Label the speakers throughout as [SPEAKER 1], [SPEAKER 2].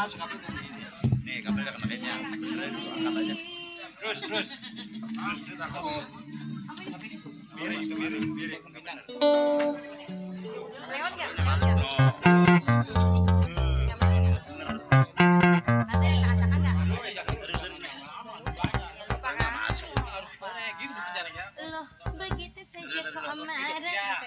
[SPEAKER 1] Nih, kabel udah kena bednya. Angkat aja. Terus tangkap. Miring.
[SPEAKER 2] Lewat nggak? Loh, begitu saja kok marah.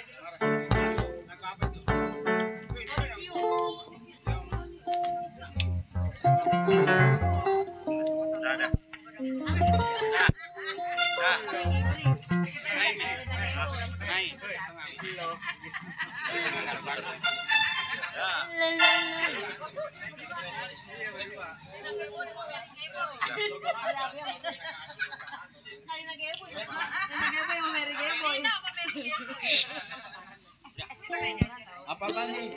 [SPEAKER 1] Apa kali?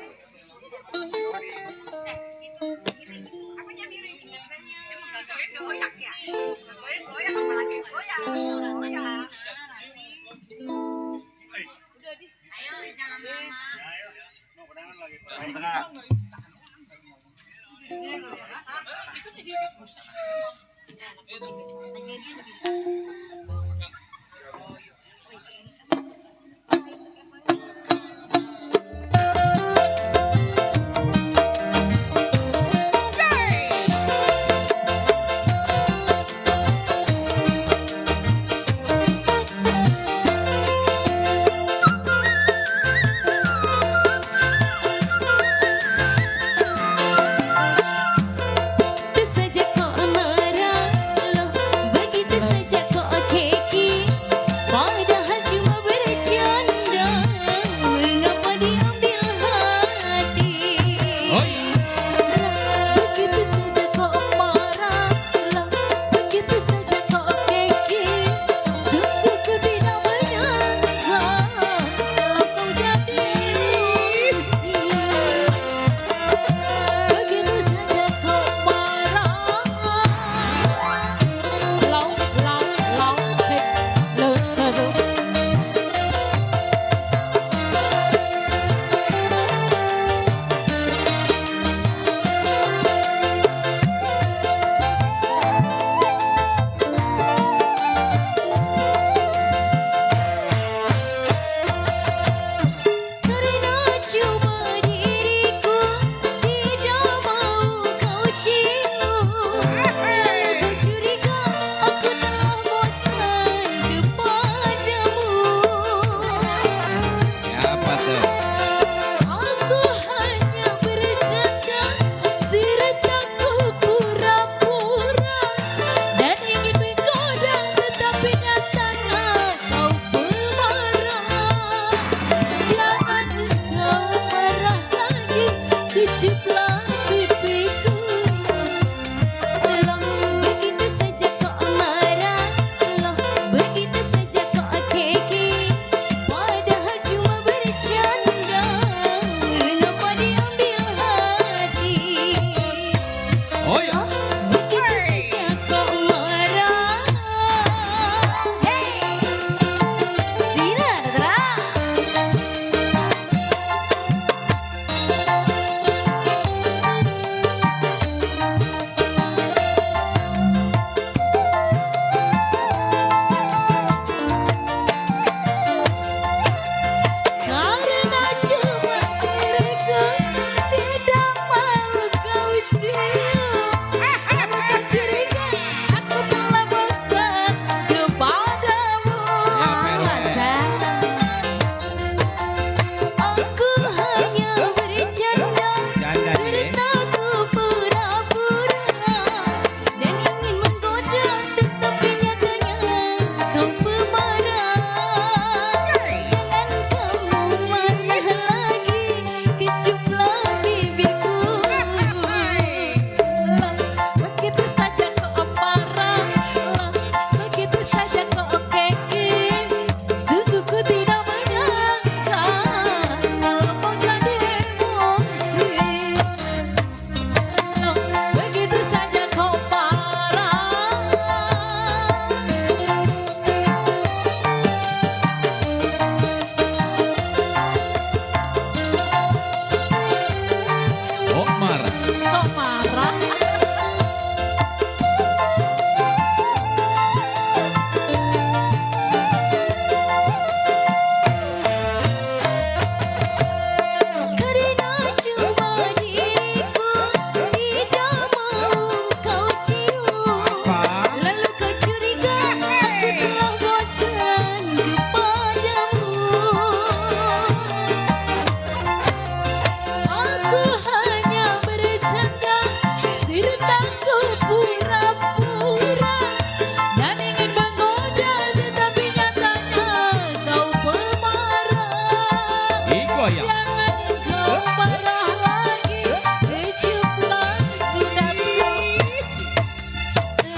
[SPEAKER 2] parah lagi kejebak sudah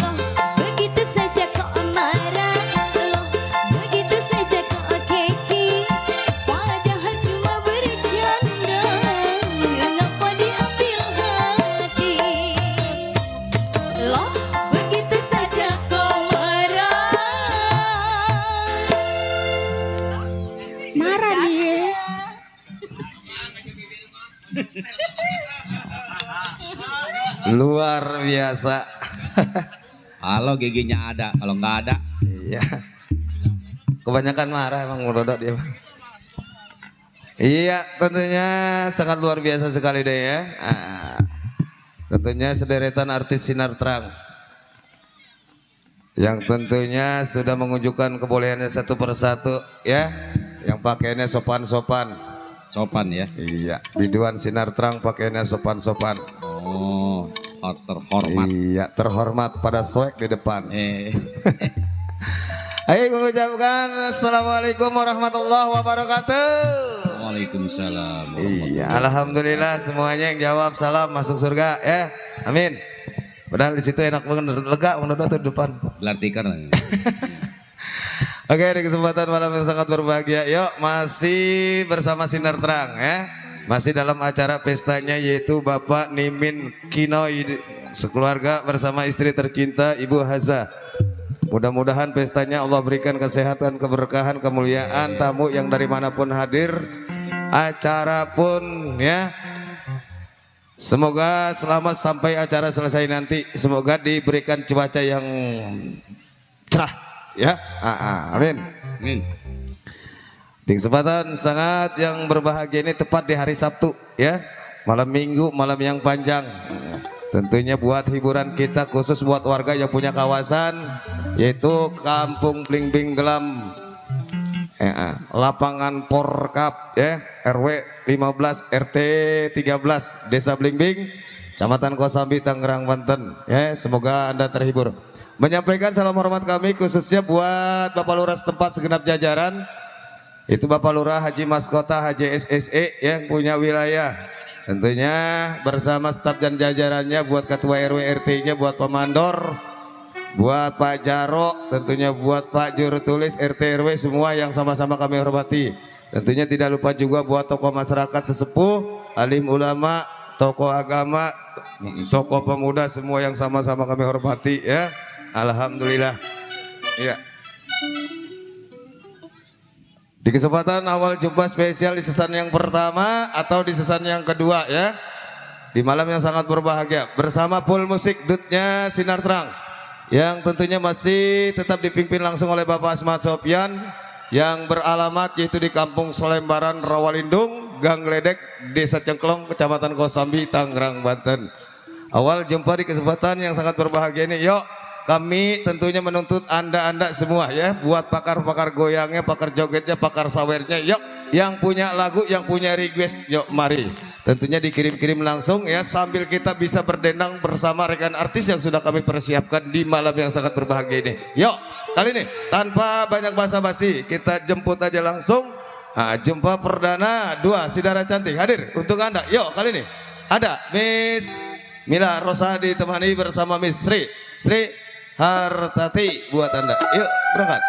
[SPEAKER 2] loh begitu saja kok marah loh begitu saja kok keki padahal cuma bercanda ngapa diambil hati loh begitu saja kok marah
[SPEAKER 3] Marah dia.
[SPEAKER 4] Luar biasa.
[SPEAKER 1] Kalau giginya ada, kalau nggak ada,
[SPEAKER 4] Iya. Kebanyakan marah emang Dodot dia. Iya, tentunya sangat luar biasa sekali deh ya. Tentunya sederetan artis sinar terang yang tentunya sudah menunjukkan kebolehannya satu persatu ya, yang pakaiannya sopan-sopan.
[SPEAKER 1] sopan ya.
[SPEAKER 4] Iya, biduan sinar terang pakaiannya sopan-sopan.
[SPEAKER 1] Oh, terhormat.
[SPEAKER 4] Iya, terhormat pada soek di depan. Ayo mengucapkan assalamualaikum warahmatullahi wabarakatuh.
[SPEAKER 1] Waalaikumsalam.
[SPEAKER 4] Iya, alhamdulillah semuanya yang jawab salam masuk surga ya. Amin. Padahal di situ enak banget, lega menurut tuh di depan.
[SPEAKER 1] Gelar tikar.
[SPEAKER 4] Oke, di kesempatan malam yang sangat berbahagia, yuk masih bersama Sinar Terang ya. Masih dalam acara pestanya yaitu Bapak Nimin Kinoi sekeluarga bersama istri tercinta Ibu Haza. Mudah-mudahan pestanya Allah berikan kesehatan, keberkahan, kemuliaan, tamu yang dari manapun hadir, acara pun ya. Semoga selamat sampai acara selesai nanti. Semoga diberikan cuaca yang cerah ya. Amin.
[SPEAKER 1] Amin.
[SPEAKER 4] Di kesempatan sangat yang berbahagia ini tepat di hari Sabtu ya. Malam Minggu, malam yang panjang. Tentunya buat hiburan kita khusus buat warga yang punya kawasan yaitu Kampung Blingbing Gelam, Lapangan Porkap ya, RW 15 RT 13 Desa Blingbing, Kecamatan Kosambi, Tangerang, Banten ya. Semoga Anda terhibur. Menyampaikan salam hormat kami khususnya buat Bapak Lurah setempat segenap jajaran. Itu Bapak Lurah Haji Maskota Haji SSE yang punya wilayah. Tentunya bersama staf dan jajarannya, buat Ketua RW RT-nya, buat Pemandor, buat Pak Jaro, tentunya buat Pak Juru Tulis RT RW semua yang sama-sama kami hormati. Tentunya tidak lupa juga buat tokoh masyarakat sesepuh, alim ulama, tokoh agama, tokoh pemuda semua yang sama-sama kami hormati ya. Alhamdulillah. Ya. Di kesempatan awal jumpa spesial di season yang pertama atau di season yang kedua ya, di malam yang sangat berbahagia bersama full musik dutnya Sinar Terang yang tentunya masih tetap dipimpin langsung oleh Bapak Asmat Sofyan yang beralamat yaitu di Kampung Selembaran Rawalindung, Gang Ledek, Desa Cengklong, Kecamatan Kosambi, Tangerang, Banten. Awal jumpa di kesempatan yang sangat berbahagia ini, yuk kami tentunya menuntut anda semua ya, buat pakar-pakar goyangnya, pakar jogetnya, pakar sawernya, yuk yang punya lagu, yang punya request, yuk mari. Tentunya dikirim-kirim langsung ya, sambil kita bisa berdendang bersama rekan artis yang sudah kami persiapkan di malam yang sangat berbahagia ini. Yuk, kali ini tanpa banyak basa-basi kita jemput aja langsung. Jumpa perdana dua Sidara Cantik hadir untuk anda. Yuk, kali ini ada Miss Mila Rosa ditemani bersama Miss Sri Hartati buat anda. Yuk berangkat.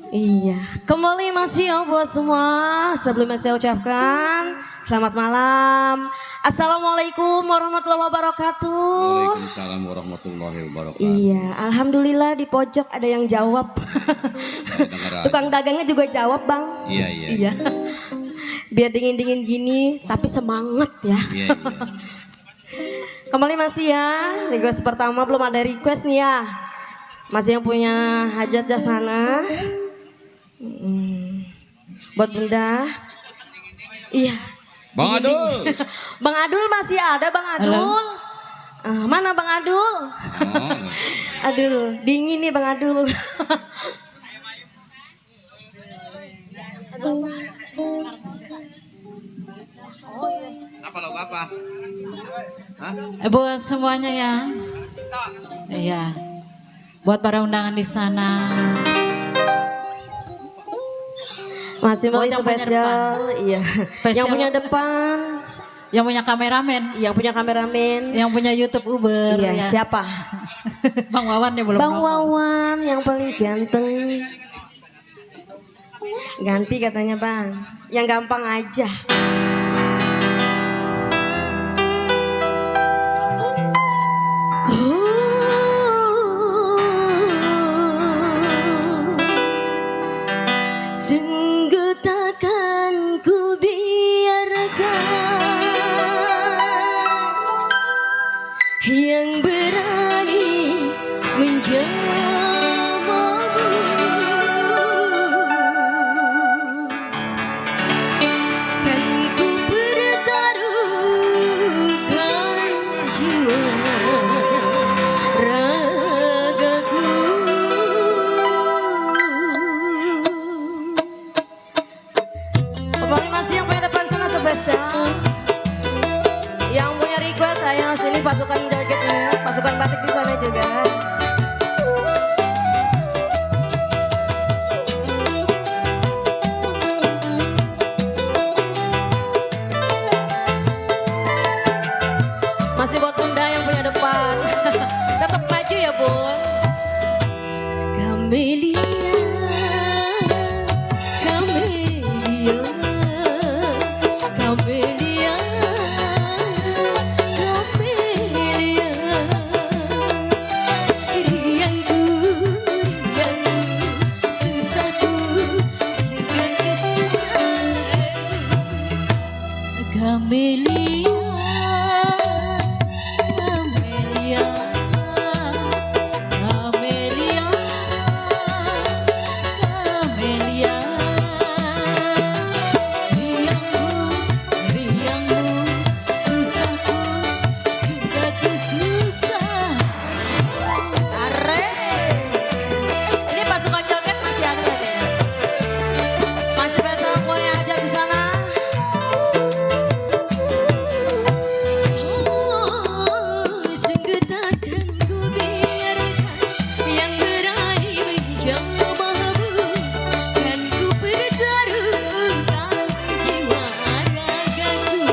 [SPEAKER 3] Iya, kembali masih ya buat semua. Sebelumnya saya ucapkan selamat malam. Assalamualaikum warahmatullahi wabarakatuh.
[SPEAKER 1] Waalaikumsalam warahmatullahi wabarakatuh.
[SPEAKER 3] Iya, alhamdulillah di pojok ada yang jawab.
[SPEAKER 1] Dengar
[SPEAKER 3] Tukang dagangnya juga jawab, Bang.
[SPEAKER 1] Iya, iya.
[SPEAKER 3] Iya. Biar dingin-dingin gini, tapi semangat ya.
[SPEAKER 1] Iya, iya.
[SPEAKER 3] Kembali masih ya. Request pertama belum ada request nih ya. Masih yang punya hajat di sana. Buat Bunda. Iya.
[SPEAKER 1] Bang Adul.
[SPEAKER 3] Bang Adul masih ada, Bang Adul. Mana Bang Adul?
[SPEAKER 1] Oh.
[SPEAKER 3] Aduh, dingin nih Bang Adul. Aduh.
[SPEAKER 1] Apa lo apa? Hah?
[SPEAKER 5] Buat semuanya ya. Iya. Buat para undangan di sana.
[SPEAKER 3] Masih
[SPEAKER 5] Buat
[SPEAKER 3] beli
[SPEAKER 5] yang punya
[SPEAKER 3] spesial, iya.
[SPEAKER 5] Spesial.
[SPEAKER 3] Yang punya depan,
[SPEAKER 5] Yang punya kameramen,
[SPEAKER 3] yang punya kameramen.
[SPEAKER 5] yang punya YouTube Uber
[SPEAKER 3] Iya,
[SPEAKER 5] ya.
[SPEAKER 3] siapa?
[SPEAKER 5] Bang Wawan ya belum
[SPEAKER 3] Bang
[SPEAKER 5] nongol.
[SPEAKER 3] Wawan yang paling ganteng. Ganti katanya Bang, yang gampang aja. Sungguh takkan ku biarkan yang berani menjamamu. Kan ku pertaruhkan jiwa ragaku. Kembali masih yang punya depan sana spesial. Yang punya request saya sini pasukan jogetnya, pasukan batik di sana juga. Masih buat Bunda yang punya depan. Tetap maju ya Bun. Camelia, Camelia, Camelia, Camelia. Riangku, riangku, susahku juga kesusahanku. Camelia, Camelia, Camelia, Camelia. Riangku, riangmu, susahku juga kesusahan. Are. Ini pasukan joget masih ada lagi. Masih bisa punya aja di sana. Sungguh takkan ku biarkan yang berani menjamamu. Kan ku pertaruhkan jiwa ragaku.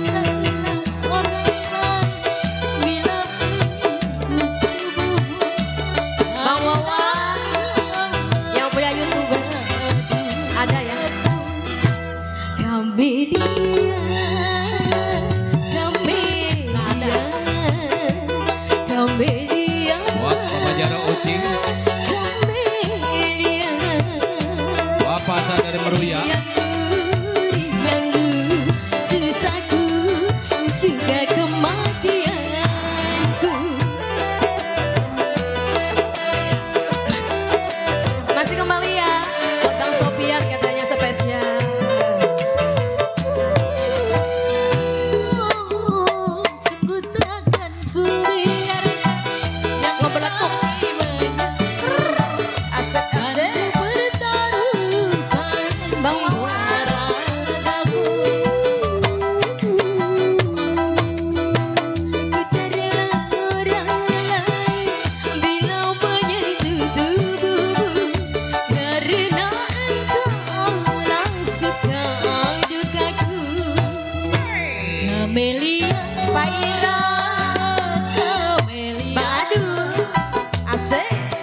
[SPEAKER 3] Taklah orang lain bila ingin ku tubuhmu. Bang Wawan yang punya YouTuber ada ya. Camelia, Camelia, Camelia,
[SPEAKER 1] Buat pembajara Ucing,
[SPEAKER 3] Camelia.
[SPEAKER 1] Bapak dari Meruya.
[SPEAKER 3] Riangku, susahku juga kematianku. Masih kembali ya buat Bang Sofian katanya spesial. Sungguh takkan ku biarkan yang ngebeletuk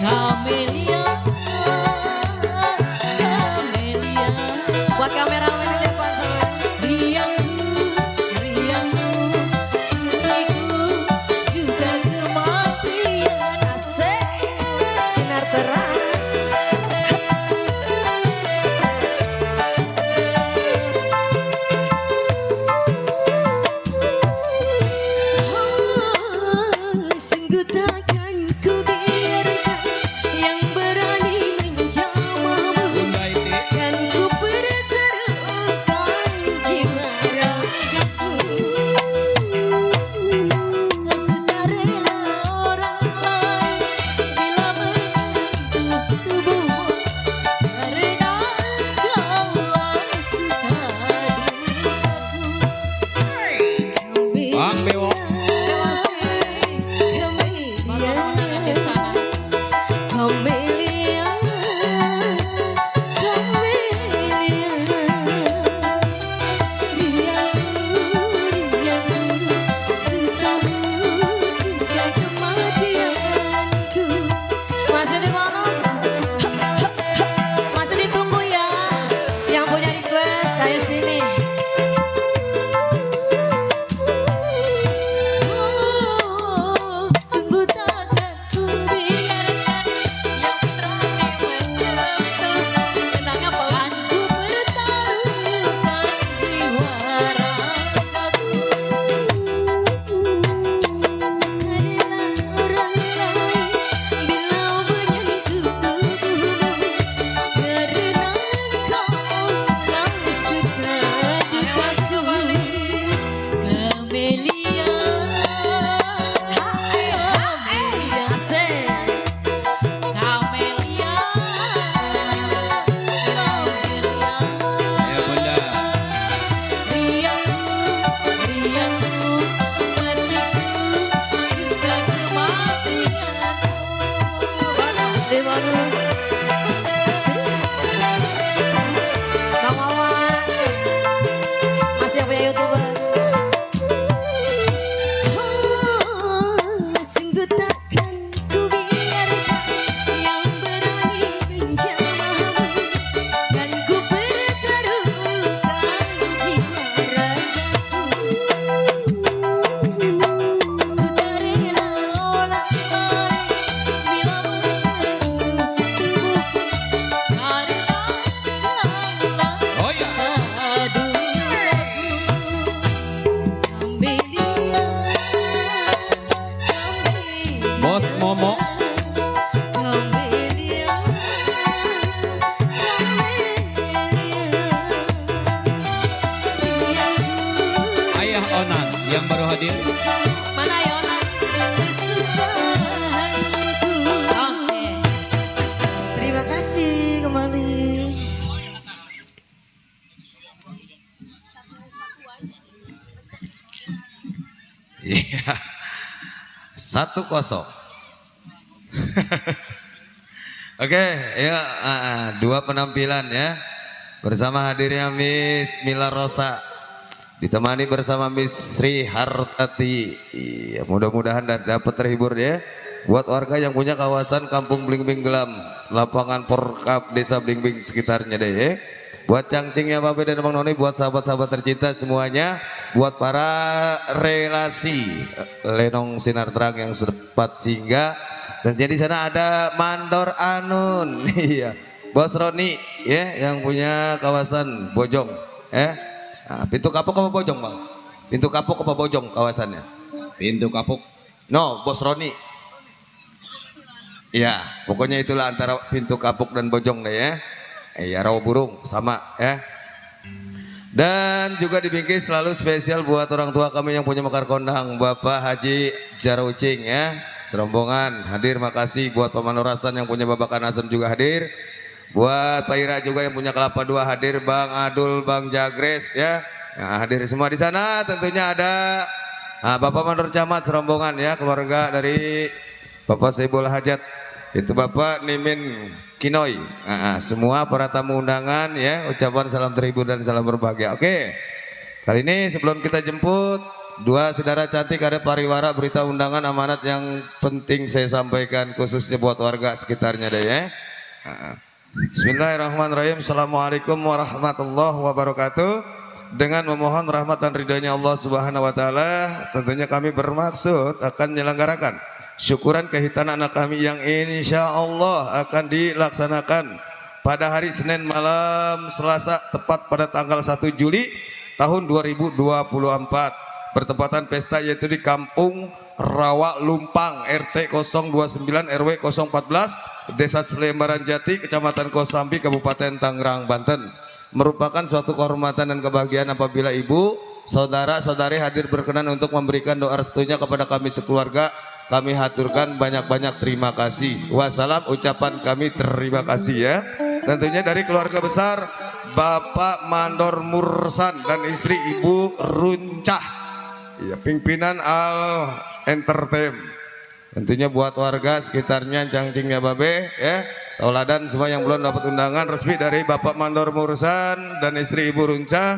[SPEAKER 5] Kamelia, Kamelia,
[SPEAKER 3] Buat kameramen di depan sama.
[SPEAKER 5] riangku, riangku, diriku juga kematian.
[SPEAKER 3] Asik. Sinar terang. Sungguh takkan ku biarkan yang berani menjamahmu.
[SPEAKER 1] Bunda Iti.
[SPEAKER 3] Dan ku pertaruhkan jiwa ragaku. Aku tak rela orang lain bila menyentuh tubuhmu, karena engkaulah suka dukaku.
[SPEAKER 1] Bang Bewo.
[SPEAKER 5] Baru undangan di sana.
[SPEAKER 3] Kamelia, Kamelia, riangku, susahmu juga kematianku. Masih di bonus, masih ditunggu ya. Yang punya request, saya sini. Sungguh takkan ku biarkan yang berani menyentuh. Tentangnya apa?
[SPEAKER 5] Kan ku pertaruhkan jiwa ragaku.
[SPEAKER 3] Karena orang lain bila menyentuh tubuhmu, karena engkaulah suka dukaku. Kamelia, Kamelia, asik.
[SPEAKER 5] Kamelia, Kamelia,
[SPEAKER 1] Ya Bunda.
[SPEAKER 5] riangku, riangku, matiku juga kematianmu.
[SPEAKER 3] Di bonus. Asik. Bang Wawan, masih yang punya YouTuber. Sungguh takkan ku biarkan yang berani menjamahmu, dan ku pertaruhkan jiwa ragaku. Ku tak rela orang lain bila menyentuh tubuhku,
[SPEAKER 5] Karena engkaulah
[SPEAKER 1] Oh ya.
[SPEAKER 5] suka dukaku.
[SPEAKER 3] Kamelia,
[SPEAKER 1] Bos Momo.
[SPEAKER 3] Kamelia, Kamelia,
[SPEAKER 1] Ayah Onan yang baru hadir.
[SPEAKER 3] mana Yona? Kesusahanku.
[SPEAKER 5] Oke.
[SPEAKER 3] Terima kasih kembali.
[SPEAKER 4] Iya. 1-0. Oke, ya dua penampilan ya. Bersama hadirnya Miss Mila Rosa, ditemani bersama Miss Sri Hartati. Iya, mudah-mudahan dapat terhibur ya. Buat warga yang punya kawasan Kampung Blingbing Gelam, lapangan Porkap, Desa Blingbing sekitarnya deh ya. Buat cangcingnya Babe dan Bang Noni, buat sahabat-sahabat tercinta semuanya, buat para relasi Lenong Sinar Terang yang sempat singgah, dan jadi sana ada Mandor Anun, iya, Bos Roni ya yang punya kawasan Bojong ya. Nah, pintu kapuk apa Bojong Bang? Pintu kapuk apa Bojong kawasannya?
[SPEAKER 1] Pintu kapuk.
[SPEAKER 4] No, Bos Roni. Iya, pokoknya itulah antara pintu kapuk dan Bojong deh ya. Iya, rawa burung sama ya. Dan juga dibingkis selalu spesial buat orang tua kami yang punya mekar kondang, Bapak Haji Jarucing ya. Serombongan hadir, makasih. Buat Paman Orasan yang punya babakan asam juga hadir. Buat Pak Ira juga yang punya kelapa 2 hadir, Bang Adul, Bang Jagres ya. Nah, hadir semua di sana. Tentunya ada Bapak Mandor Camat serombongan ya, keluarga dari Bapak Saibul Hajat. Itu Bapak Nimin Kinoy. Semua para tamu undangan ya, ucapan salam terhibur dan salam berbahagia. Oke. Kali ini sebelum kita jemput Dua, saudara cantik ada pariwara berita undangan amanat yang penting saya sampaikan khususnya buat warga sekitarnya deh ya. Bismillahirrahmanirrahim. Assalamualaikum warahmatullahi wabarakatuh. Dengan memohon rahmat dan ridhonya Allah Subhanahu wa taala, tentunya kami bermaksud akan menyelenggarakan syukuran kehitanan anak kami yang insya Allah akan dilaksanakan pada hari Senin malam Selasa tepat pada tanggal 1 Juli tahun 2024. Bertepatan pesta yaitu di Kampung Rawa Lumpang RT 029 RW 014 Desa Selembaran Jati Kecamatan Kosambi Kabupaten Tangerang Banten. Merupakan suatu kehormatan dan kebahagiaan apabila ibu, saudara, saudari hadir berkenan untuk memberikan doa restunya kepada kami sekeluarga. Kami haturkan banyak-banyak terima kasih. Wassalam, ucapan kami terima kasih ya. Tentunya dari keluarga besar Bapak Mandor Mursan dan istri Ibu Runcah, ya, pimpinan Al Entertain. Tentunya buat warga sekitarnya cangcingnya babe ya. Tauladan semua yang belum dapat undangan resmi dari Bapak Mandor Mursan dan istri Ibu Runcah,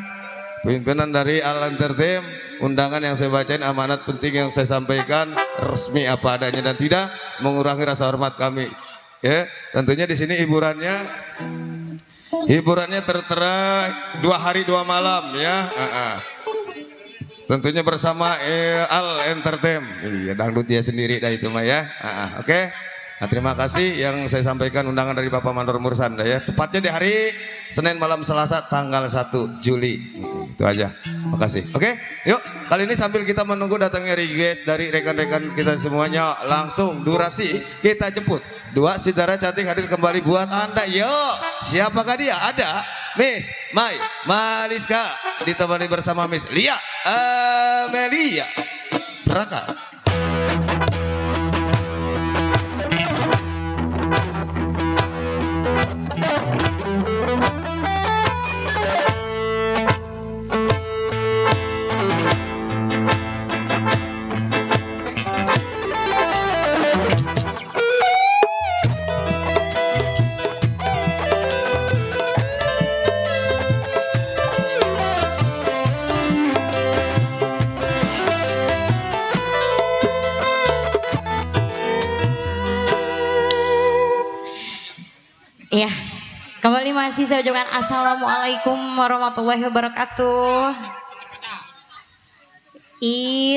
[SPEAKER 4] pimpinan dari Al Entertain. Undangan yang saya bacain amanat penting yang saya sampaikan resmi apa adanya dan tidak mengurangi rasa hormat kami. Ya, tentunya di sini hiburannya tertera 2 hari 2 malam ya. Tentunya bersama Al Entertain. Iya, dangdut dia sendiri dah itu mah ya. Oke. Nah, terima kasih yang saya sampaikan undangan dari Bapak Mandor Mursan ya. Tepatnya di hari Senin malam Selasa tanggal 1 Juli. Itu aja. Makasih. Oke, yuk. Kali ini sambil kita menunggu datangnya request dari rekan-rekan kita semuanya, langsung durasi kita jemput. 2 saudara cantik hadir kembali buat Anda. Yuk, siapakah dia? Ada Miss Mai Maliska ditemani bersama Miss Lia Amelia Raka.
[SPEAKER 3] Ya, kembali masih saya ucapkan assalamualaikum warahmatullahi wabarakatuh.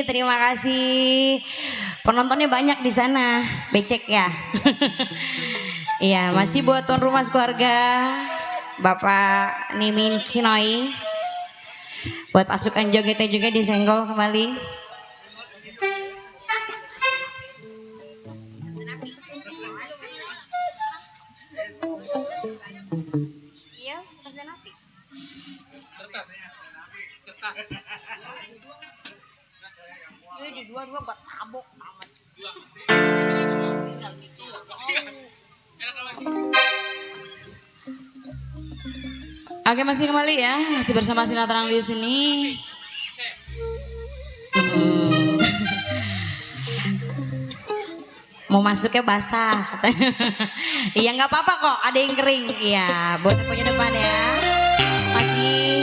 [SPEAKER 3] Terima kasih. Penontonnya banyak di sana, becek ya. Iya, masih buat tuan rumah keluarga Bapak Nimin Kinoi. Buat pasukan jogetnya juga disenggol kembali. Iya, kertas dan api. Ini dua-dua buat tabok amat.
[SPEAKER 5] Oke, masih kembali ya, masih bersama Sinar Terang di sini.
[SPEAKER 3] Mau masuknya basah. Iya nggak apa-apa kok, ada yang kering. Iya, buat punya depan ya. Masih.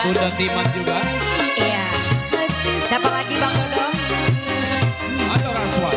[SPEAKER 1] Bunda Timan juga.
[SPEAKER 3] Iya. Siapa lagi Bang Dodong?
[SPEAKER 1] Ada Raswan.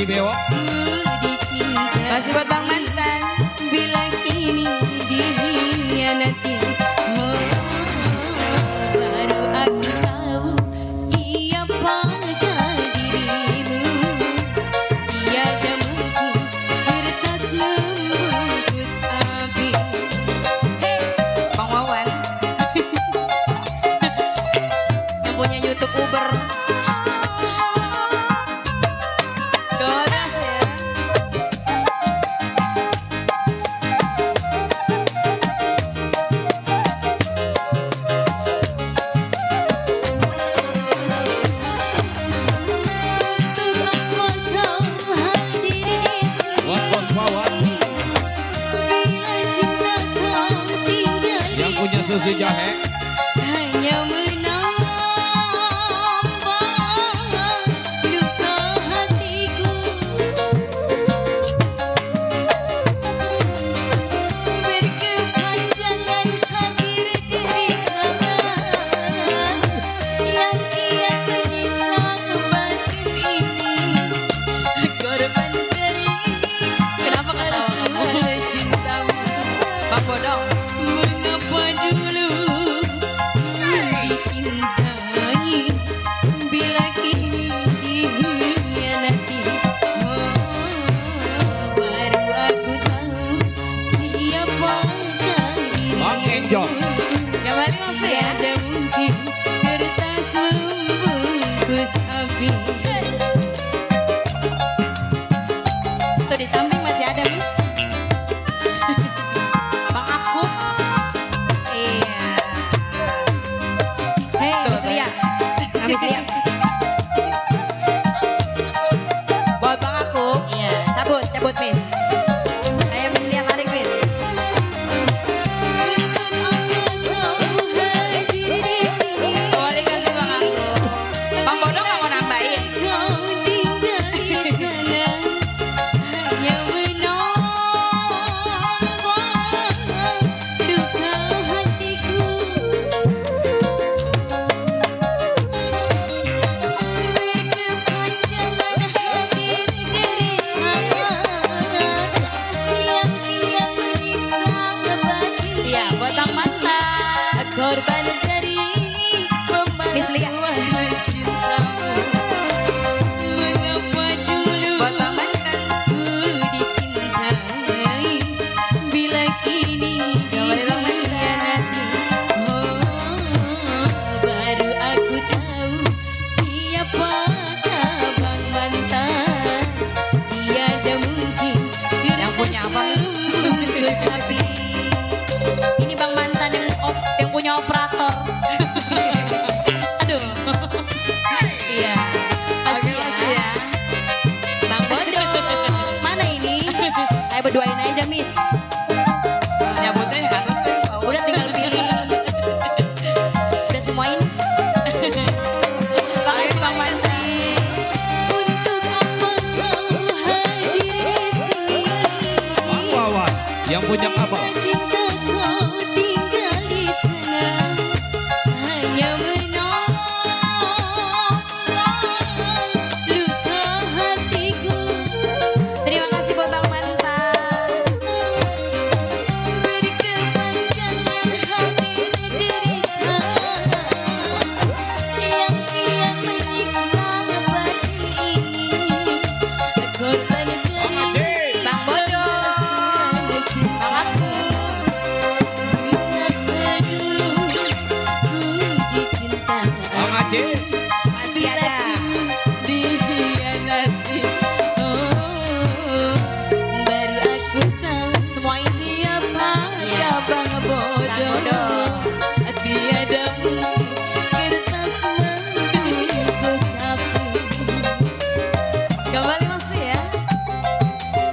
[SPEAKER 1] Haji Bewok.
[SPEAKER 2] dicinta.
[SPEAKER 3] Masih buat Bang Mantan.
[SPEAKER 2] Bila kini dihianati, oh, baru aku tahu siapakah dirimu. Tiada mungkin kertas membungkus api.
[SPEAKER 3] Bang Wawan.
[SPEAKER 2] Yang punya YouTube Uber.
[SPEAKER 3] Godas ya.
[SPEAKER 2] Untuk apa kau hadir di sini?
[SPEAKER 1] Buat Bos Wawan.
[SPEAKER 2] Bila cinta kau tinggal di
[SPEAKER 1] Yang punya susu jahe.
[SPEAKER 2] hanya menambah luka hatiku. Berkepanjangan hadir diri yang kian menyisal batin ini. Korban dari
[SPEAKER 3] Kenapa ketawa?
[SPEAKER 2] cintamu.
[SPEAKER 3] Bang Bodong.
[SPEAKER 2] Mengapa dulu dicintai, bila kini dihianati, oh, baru aku tahu siapakah
[SPEAKER 1] Bang Enjo.
[SPEAKER 2] dirimu.
[SPEAKER 3] Kembali masuk ya.
[SPEAKER 2] Tiada mungkin kertas membungkus api. Tuh di samping masih ada, Miss. Bang Akub. Iya. Hei, Miss Lia. Nah, Miss Lia.
[SPEAKER 3] Buat Bang aku.
[SPEAKER 2] Iya, cabut, cabut, Miss. Ayo, Miss Lia, tarik, Miss.
[SPEAKER 3] Kembali kasih Bang aku. Bang Bodong nggak mau nambahin.
[SPEAKER 2] Kau tinggal di sana, hanya menambah duka hatiku. Berkepanjangan hadir diri yang kian menyisal batin. Iya, buat Bang Mantan. Korban dari pembaruan cintamu. Mengapa dulu
[SPEAKER 3] Buat Bang Mantan.
[SPEAKER 2] dicintai, bila kini
[SPEAKER 3] Kembali Bang Mantan.
[SPEAKER 2] dihianati, oh, baru aku tahu siapakah Bang Mantan. Tiada mungkin
[SPEAKER 3] Yang punya apa?
[SPEAKER 2] membungkus api. Ini Bang Mantan yang punya operator. Aduh. Iya.
[SPEAKER 3] Oke,
[SPEAKER 2] Makasih
[SPEAKER 3] makasih
[SPEAKER 2] ya.
[SPEAKER 3] ya.
[SPEAKER 2] Bang Bodong. Mana ini? Ayo berduain aja, Miss.
[SPEAKER 3] Nyabutnya ke atas Bang. Bawah.
[SPEAKER 2] Udah tinggal pilih. Udah semuain. Makasih Bang Mantan. Untuk apa kau hadir di sini?
[SPEAKER 1] Bang Wawan. Yang punya kapal.
[SPEAKER 2] Cinta kau tinggal di sana, hanya menambah luka hatiku. Terima kasih buat Bang Mantan. Berkepanjangan hadir diri yang kian menyiksa batin ini. Korban dari
[SPEAKER 3] Bang Bodong.
[SPEAKER 2] Bang aku. Mengapa dulu dicinta,
[SPEAKER 1] Bang Aceh.
[SPEAKER 2] masih ada.
[SPEAKER 3] Dihianati.
[SPEAKER 2] Oh, baru aku tahu
[SPEAKER 3] Semua ini
[SPEAKER 2] siapa
[SPEAKER 3] ya Bang
[SPEAKER 2] Bang
[SPEAKER 3] Bodong.
[SPEAKER 2] Bodong.
[SPEAKER 3] Tiada mungkin
[SPEAKER 2] Kertas membungkus api.
[SPEAKER 3] kembali masuk ya.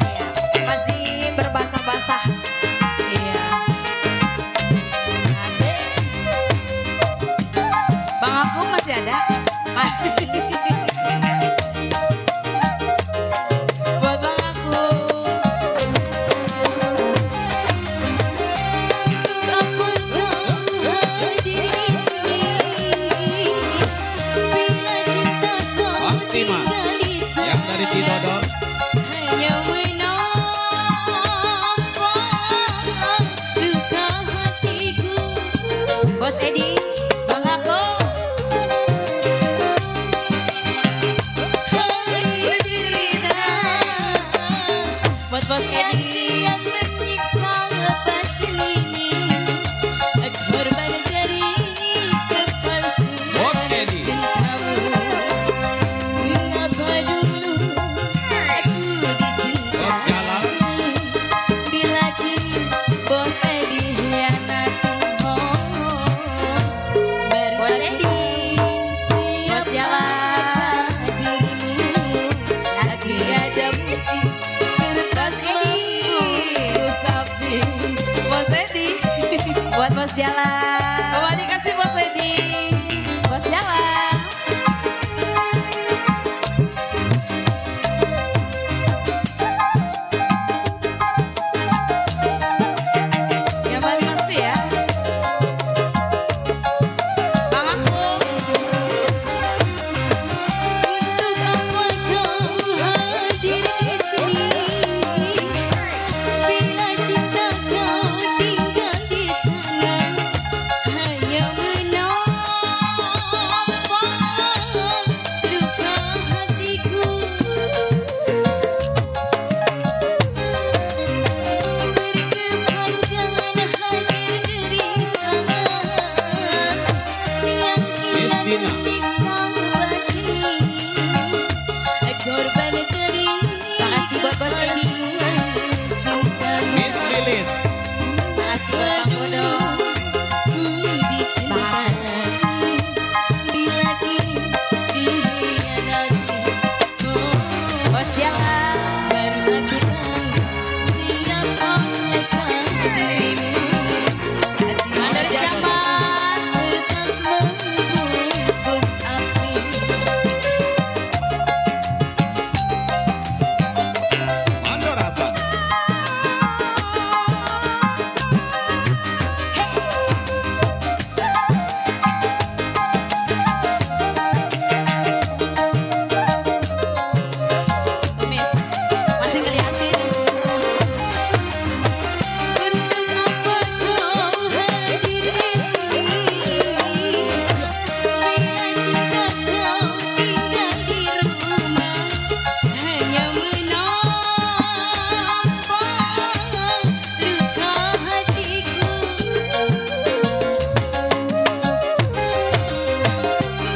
[SPEAKER 2] Iya, masih berbasah-basah. Iya. Asik.
[SPEAKER 3] Bang aku masih ada.
[SPEAKER 2] Masih.
[SPEAKER 3] Buat Bang aku.
[SPEAKER 2] Untuk apa kau hadir di sini? Bila cinta kau
[SPEAKER 1] Bang Tima.
[SPEAKER 2] tinggal di sana,
[SPEAKER 1] Yang dari Cidodol.
[SPEAKER 2] Bos Edi, Bang Ako. Buat Bos Edi yang menyiksa batin ini, korban dari kepalsuan cintamu. Mengapa dulu aku dicintai, bila kini Bos Edi hianati. Bos Edi, Bos Jalan dirimu, masih ada bukti. Bos Edi, Bos Edi, buat Bos Jalan. Kembali kasih Bos Edi, Bos Jalan. Kembali masih ya. Bang Aku. Untuk apa kau hadir di sini? Bila cinta kau tinggal di sana, hanya menampak luka hatiku. Berkepanjangan hadir derita yang kian menyiksa batin ini, korban dari makasih buat Bos Edi, cintamu.
[SPEAKER 1] Miss Lilis.
[SPEAKER 2] Makasih buat Bang Bodong. Dicintai, bila kini dihianati. Bos Jalan, baru aku tahu siapa akan dirimu. Mandor Camat, kertas membungkus api.
[SPEAKER 1] Mandor Hasan.
[SPEAKER 2] Kumis, masih ngeliatin. Untuk apa kau hadir di sini? Bila cinta kau tinggal di rumah, hanya menampak luka hatiku.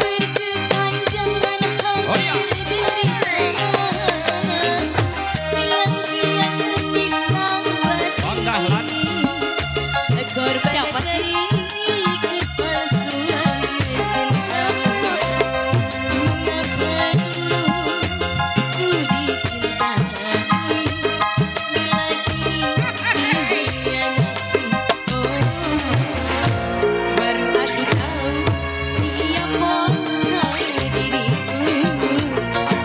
[SPEAKER 2] Berkepanjangan hadir derita yang kian menyiksa
[SPEAKER 1] Ondah, Lan.
[SPEAKER 2] batin ini, korban dari kepalsuan cintamu. Mengapa dulu ku dicintai, bila kini dihianati. Baru aku tahu siapa diriku.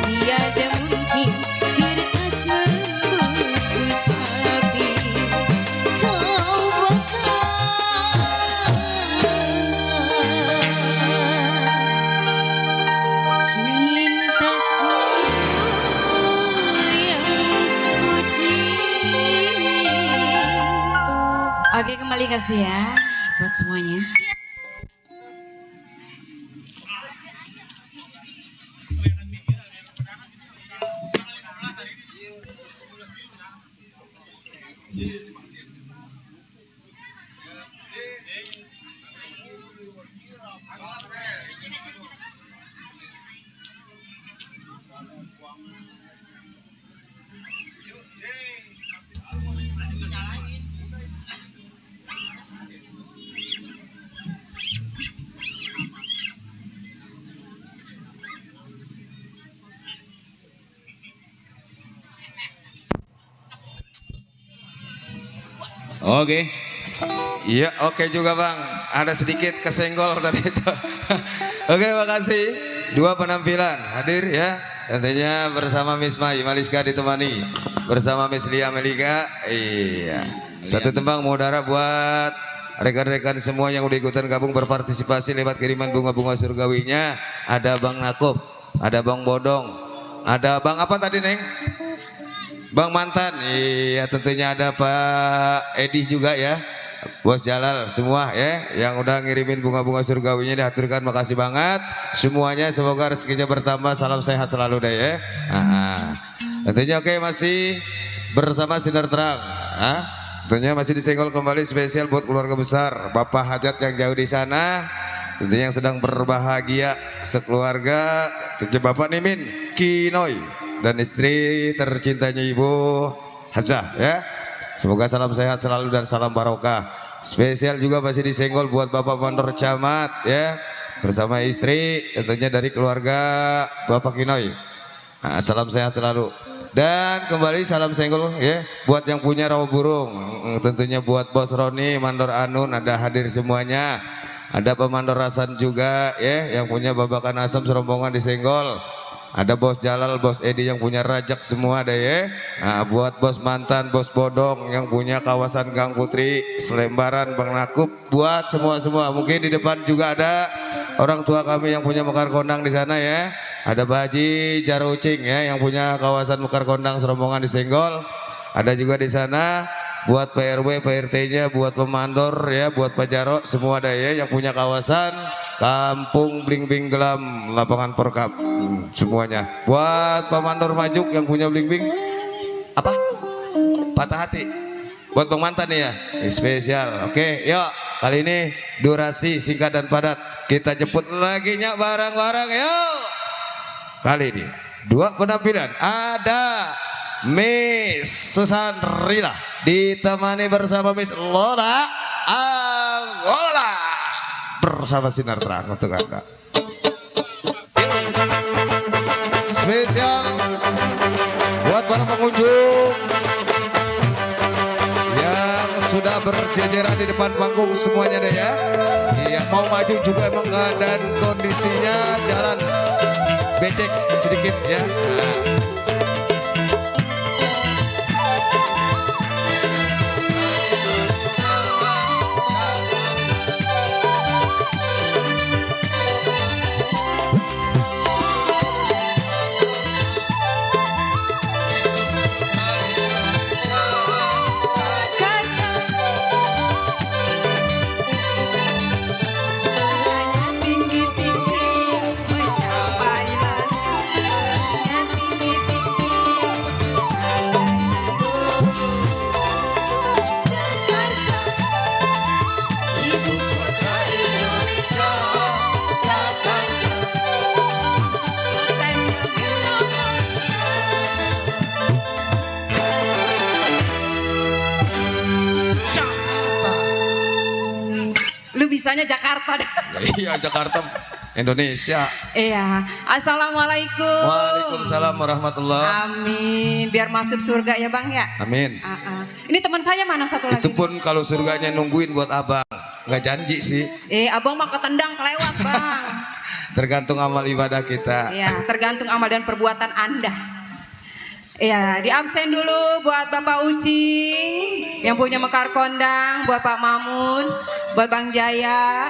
[SPEAKER 2] Tiada mungkin kertas membungkus api kau bakar. Cintaku yang suci. Oke, kembali kasih ya buat semuanya.
[SPEAKER 1] Oke.
[SPEAKER 4] Iya, oke juga Bang. Ada sedikit kesenggol tadi itu. Oke, makasih. Dua penampilan hadir ya. Tentunya bersama Miss Mai Maliska ditemani bersama Miss Lia Melika. Iya. Satu tembang mudara buat rekan-rekan semua yang udah ikutan gabung berpartisipasi lewat kiriman bunga-bunga surgawinya. Ada Bang Nakub, ada Bang Bodong, ada Bang apa tadi Neng? Bang Mantan. Iya, tentunya ada Pak Edi juga ya. Bos Jalal semua ya yang udah ngirimin bunga-bunga surgawinya diaturkan, makasih banget semuanya, semoga rezekinya bertambah, salam sehat selalu deh ya. Tentunya oke, masih bersama Sinar Terang. Tentunya masih disenggol kembali spesial buat keluarga besar Bapak Hajat yang jauh di sana, tentunya yang sedang berbahagia sekeluarga, tentunya Bapak Nimin Kinoy dan istri tercintanya Ibu Hazah ya. Semoga salam sehat selalu dan salam barokah. Spesial juga masih disenggol buat Bapak Mandor Camat ya, bersama istri tentunya dari keluarga Bapak Kinoy. Salam sehat selalu. Dan kembali salam senggol ya buat yang punya rawa burung, tentunya buat Bos Roni, Mandor Anun ada hadir semuanya. Ada Pemandor Hasan juga ya yang punya babakan asam serombongan disenggol. Ada Bos Jalal, Bos Edi yang punya rajak semua deh ya. Buat Bos Mantan, Bos Bodong yang punya kawasan Gang Putri, Selembaran, Bang Nakup, buat semua-semua. Mungkin di depan juga ada orang tua kami yang punya mekar kondang di sana ya. Ada Baji Jarucing ya yang punya kawasan mekar kondang serombongan disenggol. Ada juga di sana buat PRW, PRT-nya, buat pemandor ya, buat Pak Jarot semua ada ya yang punya kawasan Kampung Bling Bling Gelam, lapangan Perkap semuanya. Buat pemandor Majuk yang punya Bling Bling apa? Patah hati. Buat Bang Mantan nih ya, spesial. Oke, yuk kali ini durasi singkat dan padat. Kita jemput lagi nyak barang-barang yuk. Kali ini 2 penampilan, ada Miss Susan Rila ditemani bersama Miss Lola Angola bersama Sinar Terang untuk Anda. Spesial buat para pengunjung yang sudah berjejeran di depan panggung semuanya deh ya. Yang mau maju juga emang keadaan kondisinya jalan becek sedikit ya.
[SPEAKER 6] Bisanya Jakarta deh.
[SPEAKER 4] Iya Jakarta, Indonesia.
[SPEAKER 6] Iya. Assalamualaikum.
[SPEAKER 4] Waalaikumsalam warahmatullahi.
[SPEAKER 6] Amin. Biar masuk surga ya Bang ya.
[SPEAKER 4] Amin.
[SPEAKER 6] Ini teman saya mana satu lagi?
[SPEAKER 4] Itu pun kalau surganya nungguin buat abang, nggak janji sih.
[SPEAKER 6] Abang mah ketendang kelewat Bang.
[SPEAKER 4] Tergantung amal ibadah kita.
[SPEAKER 6] Iya, tergantung amal dan perbuatan Anda. Iya, di absen dulu buat Bapak Uci yang punya mekar kondang, buat Pak Mamun, buat Bang Jaya,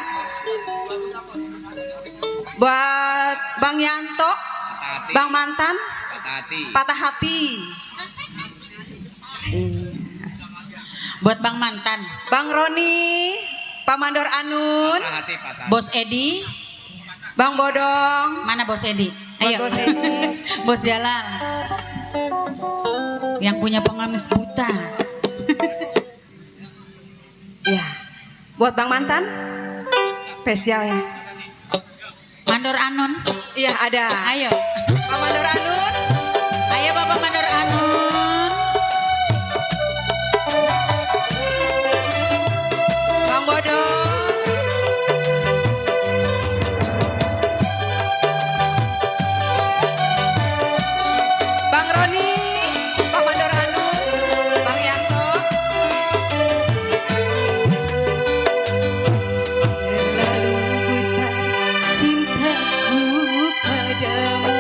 [SPEAKER 6] buat Bang Yanto, Bang Mantan, Patah Hati,
[SPEAKER 5] Buat Bang Mantan,
[SPEAKER 6] Bang Roni, Pak Mandor Anun,
[SPEAKER 5] Bos Edi,
[SPEAKER 6] Bang Bodong,
[SPEAKER 5] mana Bos Edi?
[SPEAKER 6] Ayo. Bos Edi,
[SPEAKER 5] Bos Jalal, yang punya pengemis buta.
[SPEAKER 6] Iya. Buat Bang Mantan, spesial ya.
[SPEAKER 5] Mandor Anun,
[SPEAKER 6] Iya ada.
[SPEAKER 5] ayo.
[SPEAKER 6] Pak Mandor Anun,
[SPEAKER 5] Ayo Bapak Mandor Anun.
[SPEAKER 6] Bang Bodong, Bang Roni, Pak Mandor Anun, Bang Yanto. Terlalu besar cintaku padamu.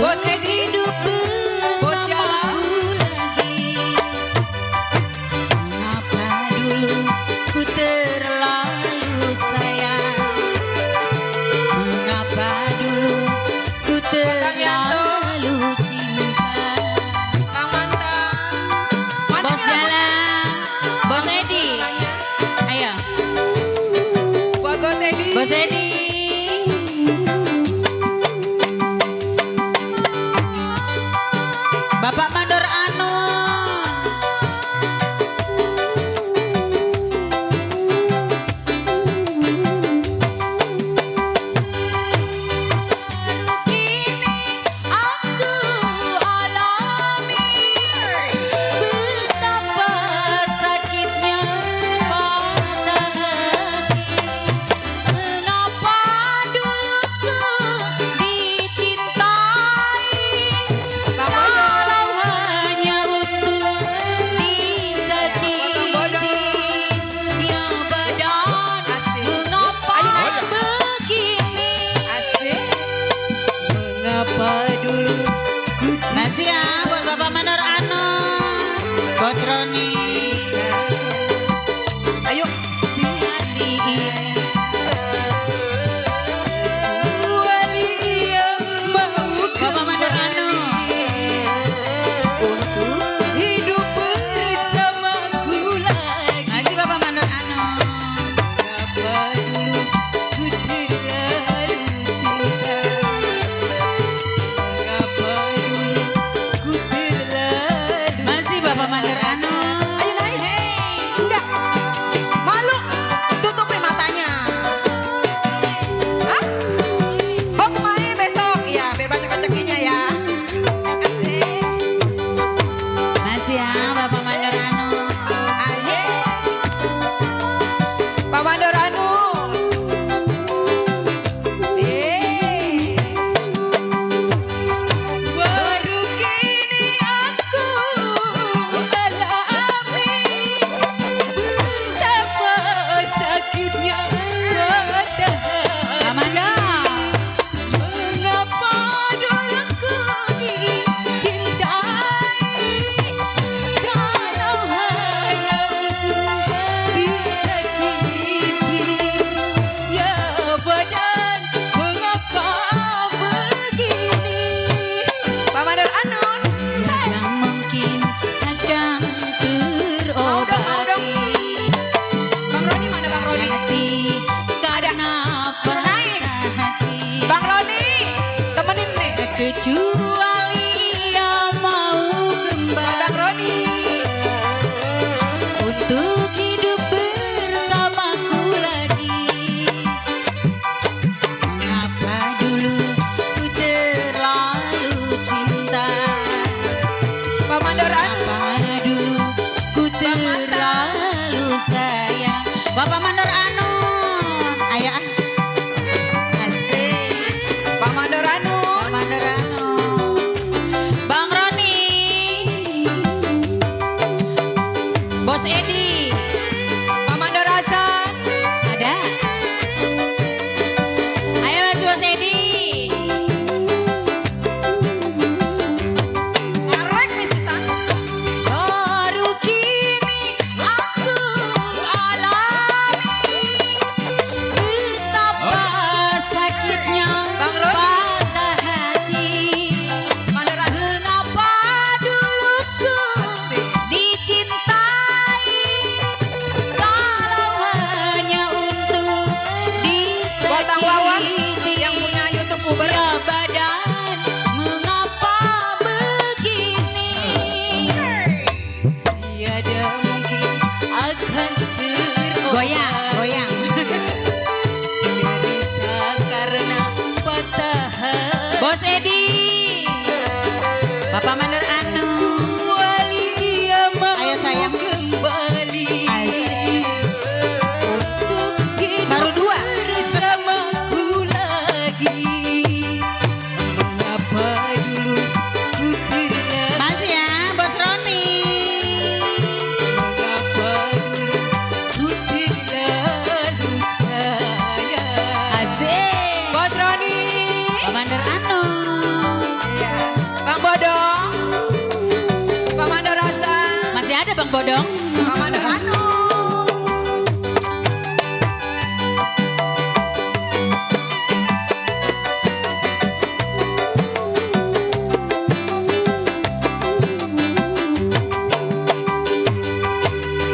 [SPEAKER 6] Bos Edi.
[SPEAKER 2] hidup
[SPEAKER 6] Bos Jala.
[SPEAKER 2] bersamaku lagi. Mengapa dulu ku terlalu sayang? Mengapa dulu ku terlalu cinta?
[SPEAKER 6] Kang Mantang.
[SPEAKER 2] Bos Jalan, Bos Edi, ayo,
[SPEAKER 6] Buat Bos Edi.
[SPEAKER 2] Bos Edi. Bapak Mandor Anon. Kini aku alami betapa sakitnya patah hati. Mengapa dulu ku dicintai kalau hanya untuk disakiti. Ya badan mengapa begini?
[SPEAKER 6] Mengapa dulu ku
[SPEAKER 2] Masih ya buat Bapak Mandor Anon, Bos Roni.
[SPEAKER 6] Ayo.
[SPEAKER 2] Hati ini
[SPEAKER 6] Wali yang mau
[SPEAKER 2] Bapak Mandor Anon.
[SPEAKER 6] untuk hidup bersamaku lagi.
[SPEAKER 2] Masih Bapak Mandor Anon.
[SPEAKER 6] Mengapa dulu ku terlalu cinta? Mengapa dulu ku terlalu
[SPEAKER 2] Masih Bapak Mandor Anon.
[SPEAKER 6] Ayo naik. Enggak. Malu. Tutupin matanya. Hah? Oh kemarin besok. Ya biar baca-bacakinya ya. Makasih.
[SPEAKER 2] Masih ya Bapak Mandor Anon.
[SPEAKER 6] Aye. Pak Mandor Anu. Baru kini aku alami betapa sakitnya patah hati.
[SPEAKER 2] Pak Mandor.
[SPEAKER 6] Mengapa dulu ku dicintai kalau hanya untuk disakiti? Ya badan mengapa begini? Pak Mandor Anon.
[SPEAKER 2] Yang mungkin akan terobati.
[SPEAKER 6] Bang Roni mana Bang Roni?
[SPEAKER 2] Hati karena patah hati.
[SPEAKER 6] Bang Roni, temenin nih.
[SPEAKER 2] Kecuali yang mau
[SPEAKER 6] Bang Roni.
[SPEAKER 2] kembali untuk hidup bersamaku lagi. Mengapa dulu ku terlalu cinta?
[SPEAKER 6] Pak Mandor Anu.
[SPEAKER 2] Mengapa dulu ku terlalu sayang? Bapak Mandor Anon, ayo ah. Asik.
[SPEAKER 6] Pak Mandor Anu.
[SPEAKER 2] Pak Mandor Anon. Bang Roni. Bos Edi.
[SPEAKER 6] Pak Mandor Hasan.
[SPEAKER 2] Ada. Ayo Mas Bos Edi.
[SPEAKER 6] Ngarek nih pisan.
[SPEAKER 2] Baru kini aku alami betapa sakitnya
[SPEAKER 6] Bang Roni.
[SPEAKER 2] patah hati.
[SPEAKER 6] Mandor Anu.
[SPEAKER 2] Mengapa dulu ku dicintai kalau hanya untuk
[SPEAKER 6] Buat Bang Wawan
[SPEAKER 2] disakiti.
[SPEAKER 6] yang punya YouTube Uber.
[SPEAKER 2] Ya badan mengapa begini?
[SPEAKER 6] Tiada mungkin akan terobati.
[SPEAKER 2] Goyang, goyang.
[SPEAKER 6] Derita karena patah hati.
[SPEAKER 2] Bos Edi. Bapak Mandor Anu.
[SPEAKER 6] Wali ia mau
[SPEAKER 2] Ayo, sayang.
[SPEAKER 6] kembali.
[SPEAKER 2] Asik.
[SPEAKER 6] Untuk hidup
[SPEAKER 2] Baru dua.
[SPEAKER 6] bersamaku lagi. Mengapa dulu ku terlalu
[SPEAKER 2] Masih ya, Bos Roni.
[SPEAKER 6] Mengapa dulu ku terlalu sayang.
[SPEAKER 2] Asik.
[SPEAKER 6] Bos Roni.
[SPEAKER 2] Pak Mandor Anu.
[SPEAKER 6] Iya.
[SPEAKER 5] Bang Bodong.
[SPEAKER 6] Pak Mandor Anu.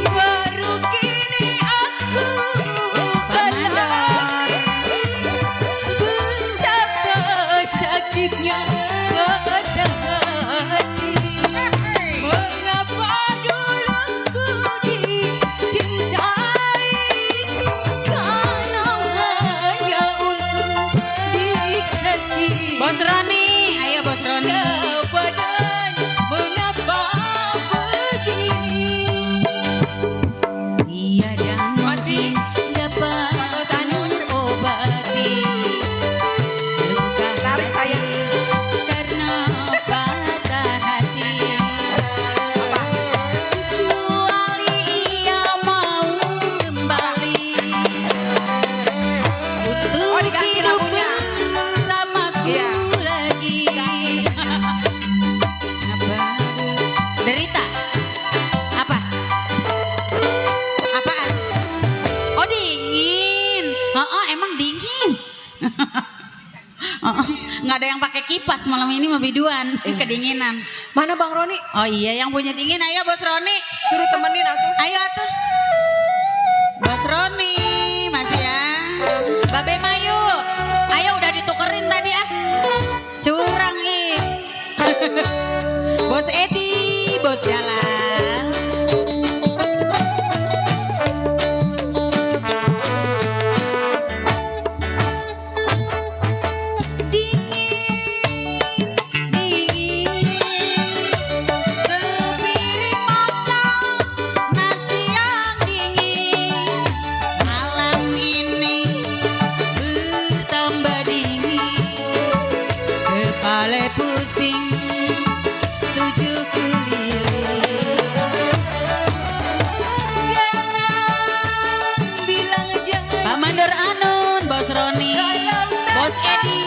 [SPEAKER 6] Baru kini aku
[SPEAKER 5] Mandor.
[SPEAKER 6] betapa sakitnya pada hati. Mengapa dulu ku dicintai, kalau hanya untuk disakiti.
[SPEAKER 5] Bos Roni, ayo Bos Roni.
[SPEAKER 6] Badan mengapa begini?
[SPEAKER 5] Tiada
[SPEAKER 6] Mati.
[SPEAKER 5] dapat terobati luka
[SPEAKER 6] Tarik saya.
[SPEAKER 5] karena patah hati.
[SPEAKER 6] Apa?
[SPEAKER 5] Kecuali ia mau kembali untuk
[SPEAKER 6] Oh, diganti
[SPEAKER 5] hidup
[SPEAKER 6] lagunya.
[SPEAKER 5] bersamaku
[SPEAKER 6] Iya.
[SPEAKER 5] lagi. Apa? Derita? Apa? Apaan? Oh dingin. Oh, emang dingin. Nggak ada yang pakai kipas malam ini mah biduan kedinginan.
[SPEAKER 6] Mana Bang Roni?
[SPEAKER 5] Oh iya yang punya dingin ayo Bos Roni.
[SPEAKER 6] Suruh temenin atuh.
[SPEAKER 5] Ayo atuh. Bos Roni masih ya. Babe Mayu. Ayo udah ditukerin tadi ah. Curang ih. Bos Edi, Bos Jalan. Dingin, dingin. Sepiring makan nasi yang dingin. Malam ini bertambah dingin. Kepala pusing tujuh keliling.
[SPEAKER 6] Jangan bilang jangan.
[SPEAKER 5] Pak Mandor Anun, Bos Roni, Bos Edi.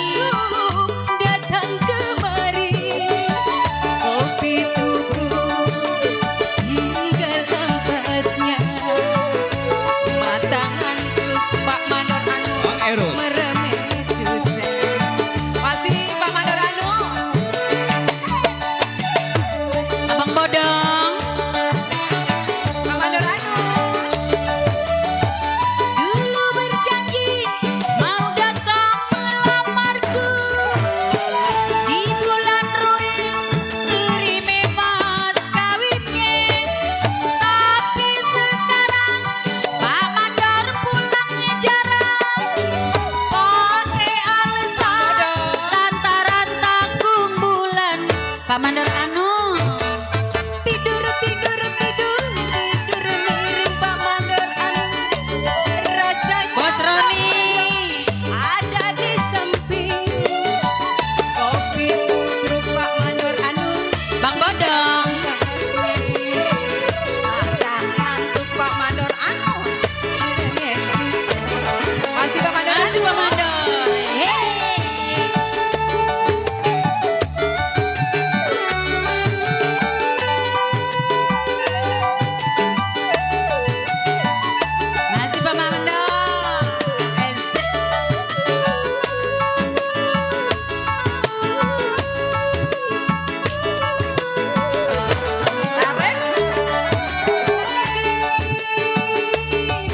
[SPEAKER 6] Datang kemari, kopi tubruk tinggal ampasnya. Mata ngantuk Pak Mandor Anu
[SPEAKER 1] Bang Erul.
[SPEAKER 6] meremeh susah. Masih Pak Mandor Anu.
[SPEAKER 5] Abang Bodong.
[SPEAKER 6] Pak Mandor Anu.
[SPEAKER 5] Dulu berjanji mau datang melamarku di bulan Ruin kirimi mas kawinnya. Tapi sekarang Pak Mandor pulangnya jarang. Pakai alasan lantaran tanggung bulan. Pak Mandor Anu.
[SPEAKER 6] Tidur miring Pak Mandor Anu. Rasanya
[SPEAKER 5] Bos Roni.
[SPEAKER 6] ada di samping. Kopi tubruk Pak Mandor Anu.
[SPEAKER 5] Bang Bodong.
[SPEAKER 6] Mata ngantuk Pak Mandor Anu. Masih Pak Mandor
[SPEAKER 5] Masih
[SPEAKER 6] Anu.
[SPEAKER 5] Pak Mandor. Hey. Masih Pak Mandor.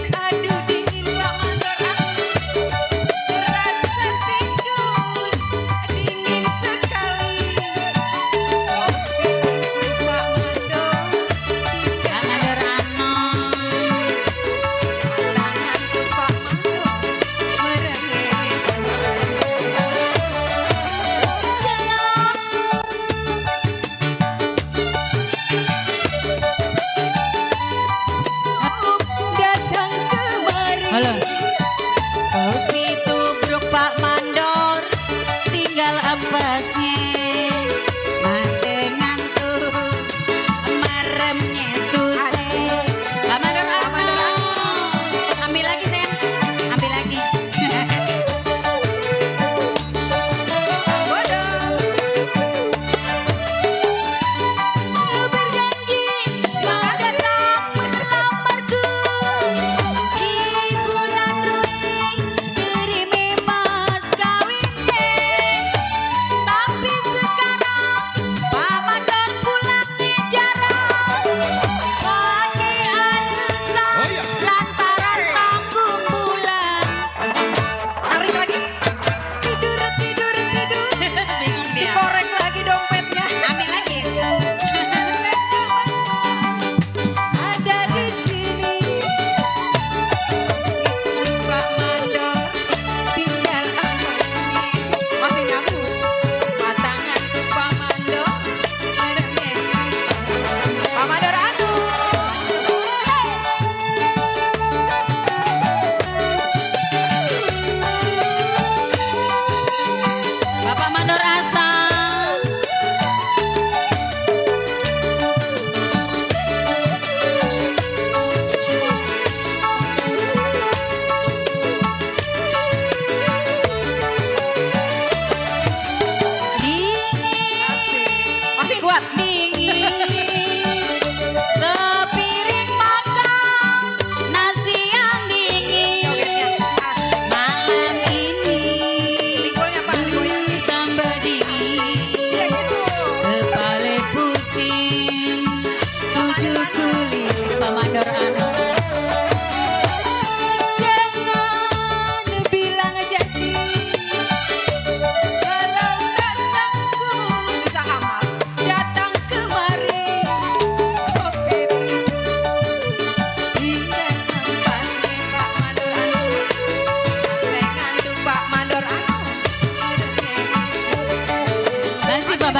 [SPEAKER 6] Aduh dingin Pak Mandor Anu. Rasa tidur dingin sekali. Kopi tubruk Pak Mandor.
[SPEAKER 5] Pak Mandor Anu.
[SPEAKER 6] Tangan tuh Pak Mandor meremeh. Jangan datang kemari.
[SPEAKER 5] Halo. Kopi tubruk Pak Mandor tinggal ampasnya. Mate ngantuk meremnya susah. Pak Mandor Anu. Ambil lagi sayang. Ambil lagi.
[SPEAKER 6] Berjanji mau datang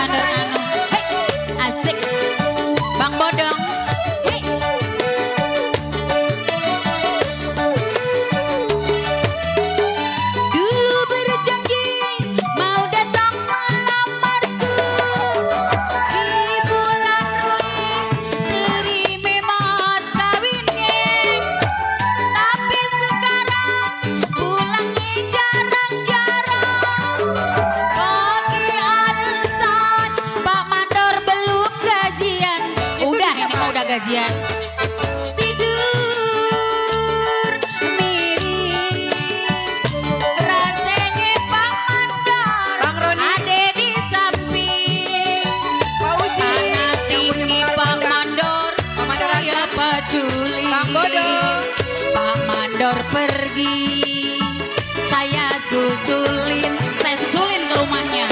[SPEAKER 5] Mandor Anu. Hey, asik. Bang Bodong. Hey. Dulu berjanji mau datang melamarku di bulan Rui terima mas kawinnya, tapi sekarang pulangnya jarang-jarang. Pakai alasan Pak Mandor belum gajian. Udah ini mah udah gajian. Tidur miring rasanya Pak Mandor
[SPEAKER 6] Bang Roni.
[SPEAKER 5] ada di samping.
[SPEAKER 6] Pak Uci.
[SPEAKER 5] Tanah tinggi Pak Mandor, saya paculi.
[SPEAKER 6] Bang Bodong.
[SPEAKER 5] Pak Mandor pergi, saya susulin ke rumahnya.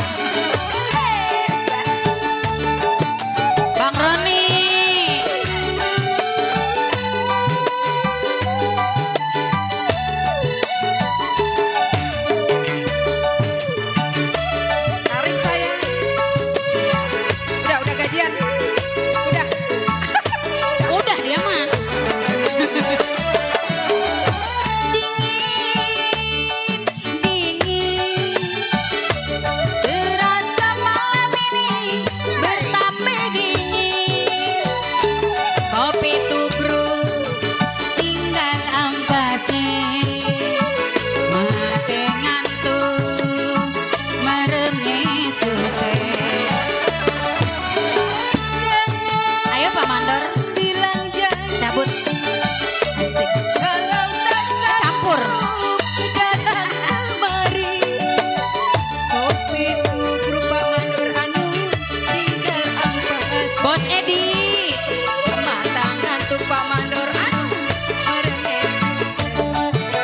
[SPEAKER 5] Bang Roni.
[SPEAKER 6] Tarik saya. Udah gajian. Udah.
[SPEAKER 5] Udah dia mah. Dingin, terasa malam ini bertambah dingin. Kopi tubruk tinggal ampasnya, mate ngantuk meremnya susah. Ayo Pak Mandor bilang jangan cabut. Asik.
[SPEAKER 6] Kalau tak
[SPEAKER 5] Campur.
[SPEAKER 6] datang kemari, kopi tubruk Pak Mandor Anu tinggal ampas.
[SPEAKER 5] Bos Edi.
[SPEAKER 6] Mata ngantuk Pak Mandor Anu merenges.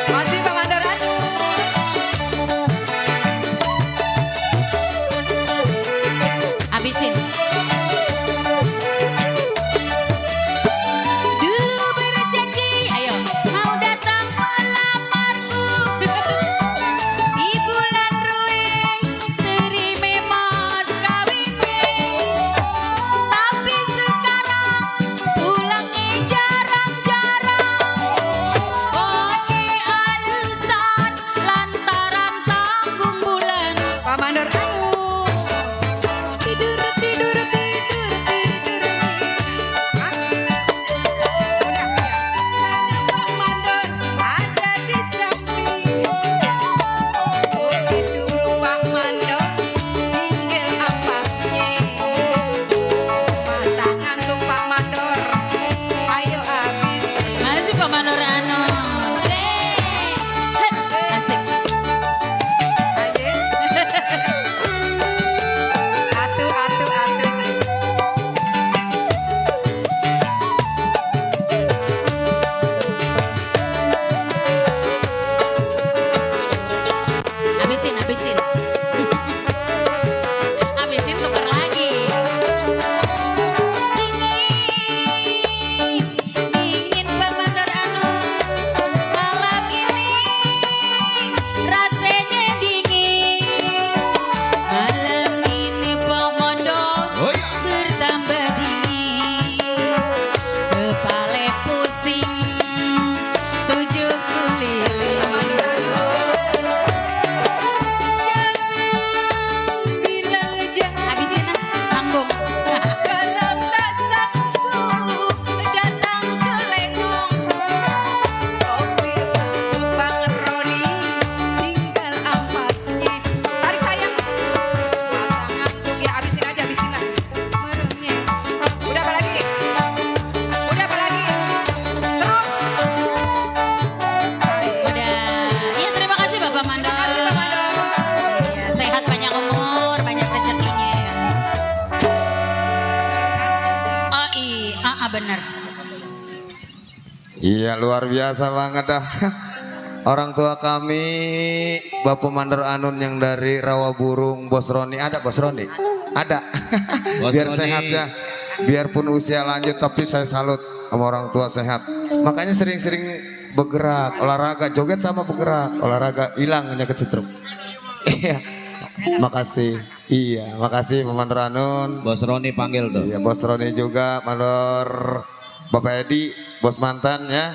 [SPEAKER 6] Masih Pak Mandor Anu.
[SPEAKER 5] Habisin. Dulu berjanji, ayo mau datang melamarku di bulan Rui terima mas kawinnya, tapi sekarang pulangnya jarang-jarang. Pakai alasan lantaran tanggung bulan.
[SPEAKER 6] Pak Mandor Anu. Tidur. Hah? Udah ya. Pak Mandor ada di samping. Kopi tubruk Pak Mandor tinggal ampasnya. Mata ngantuk Pak Mandor. Ayo habis.
[SPEAKER 5] Mana sih Pak Mandor Anu? Asik.
[SPEAKER 6] Aja. Atu.
[SPEAKER 5] Habisin. Habisin tuker lagi. Dingin Pak Mandor Anu. Malam ini rasanya dingin. Malam ini Pak Mandor
[SPEAKER 1] Oh iya.
[SPEAKER 5] bertambah dingin. Kepala pusing 70 lilin.
[SPEAKER 6] Bilang jangan.
[SPEAKER 5] Habisin ah, tanggung.
[SPEAKER 6] Kalau tak sanggup datang ke Lengkong, kopi tubruk Bang Roni tinggal ampasnya. Tarik sayang. Mata ngantuk ya, habisin aja, habisin lah. Meremnya. Udah apa lagi? Terus. Ayo.
[SPEAKER 5] Udah. Iya terima kasih Bapak Mandor.
[SPEAKER 6] Terima kasih, Pak Mandor.
[SPEAKER 5] Iya, sehat panjang umur, banyak rezekinya ya. Oh iya, benar.
[SPEAKER 4] Iya luar biasa banget dah. Orang tua kami Bapak Mandor Anun yang dari Rawaburung, Bos Roni. Ada Bos Roni? Ada.
[SPEAKER 1] Bos
[SPEAKER 4] Biar
[SPEAKER 1] Roni.
[SPEAKER 4] sehat ya. Biarpun usia lanjut tapi saya salut sama orang tua sehat. Makanya sering-sering bergerak, olahraga, joget sama bergerak, olahraga hilang penyakit stroke. Iya. Makasih. Iya, makasih Pak Mandor Anun.
[SPEAKER 1] Bos Roni panggil tuh.
[SPEAKER 4] Iya, Bos Roni juga, Mandor Bapak Edi, Bos Mantan ya.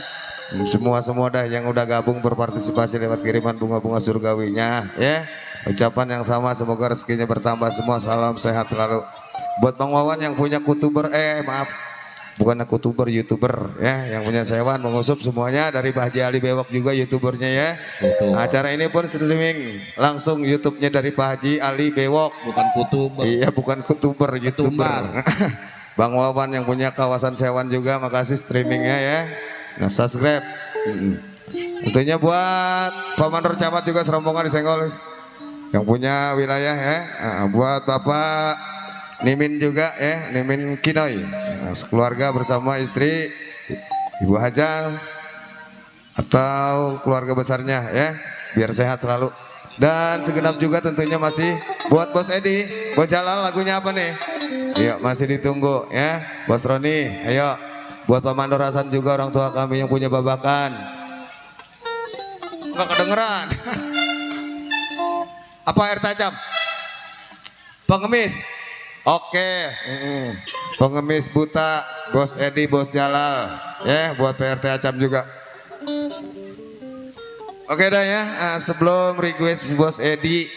[SPEAKER 4] Semua dah yang udah gabung berpartisipasi lewat kiriman bunga-bunga surgawinya ya. Ucapan yang sama, semoga rezekinya bertambah semua. Salam sehat selalu. Buat Bang Wawan yang punya bukan kutuber, YouTuber ya, yang punya sewan mengusup semuanya, dari Pak Haji Ali Bewok juga YouTubernya ya.
[SPEAKER 1] Betul.
[SPEAKER 4] Acara ini pun streaming langsung YouTube-nya dari Pak Haji Ali Bewok.
[SPEAKER 1] Bukan kutuber.
[SPEAKER 4] Iya, bukan kutuber, YouTuber. Bang Wawan yang punya kawasan sewan juga, makasih streamingnya ya. Nah, subscribe. Tentunya buat Pak Mandor Camat juga serombongan disenggol yang punya wilayah ya. Nah, buat Bapak Nimin juga ya, Nimin Kinoy, nah, sekeluarga bersama istri Ibu Hajar atau keluarga besarnya ya, biar sehat selalu. Dan segenap juga tentunya masih buat Bos Edi, Bos Jalal, lagunya apa nih? Iya, masih ditunggu ya. Bos Roni, ayo. Buat Pak Mandor Hasan juga, orang tua kami yang punya babakan. Enggak kedengeran. Apa air tajam? Pengemis. Oke, pengemis buta, Bos Edi, Bos Jalal, ya, buat PRT Acam juga. Oke dah ya, sebelum request Bos Edi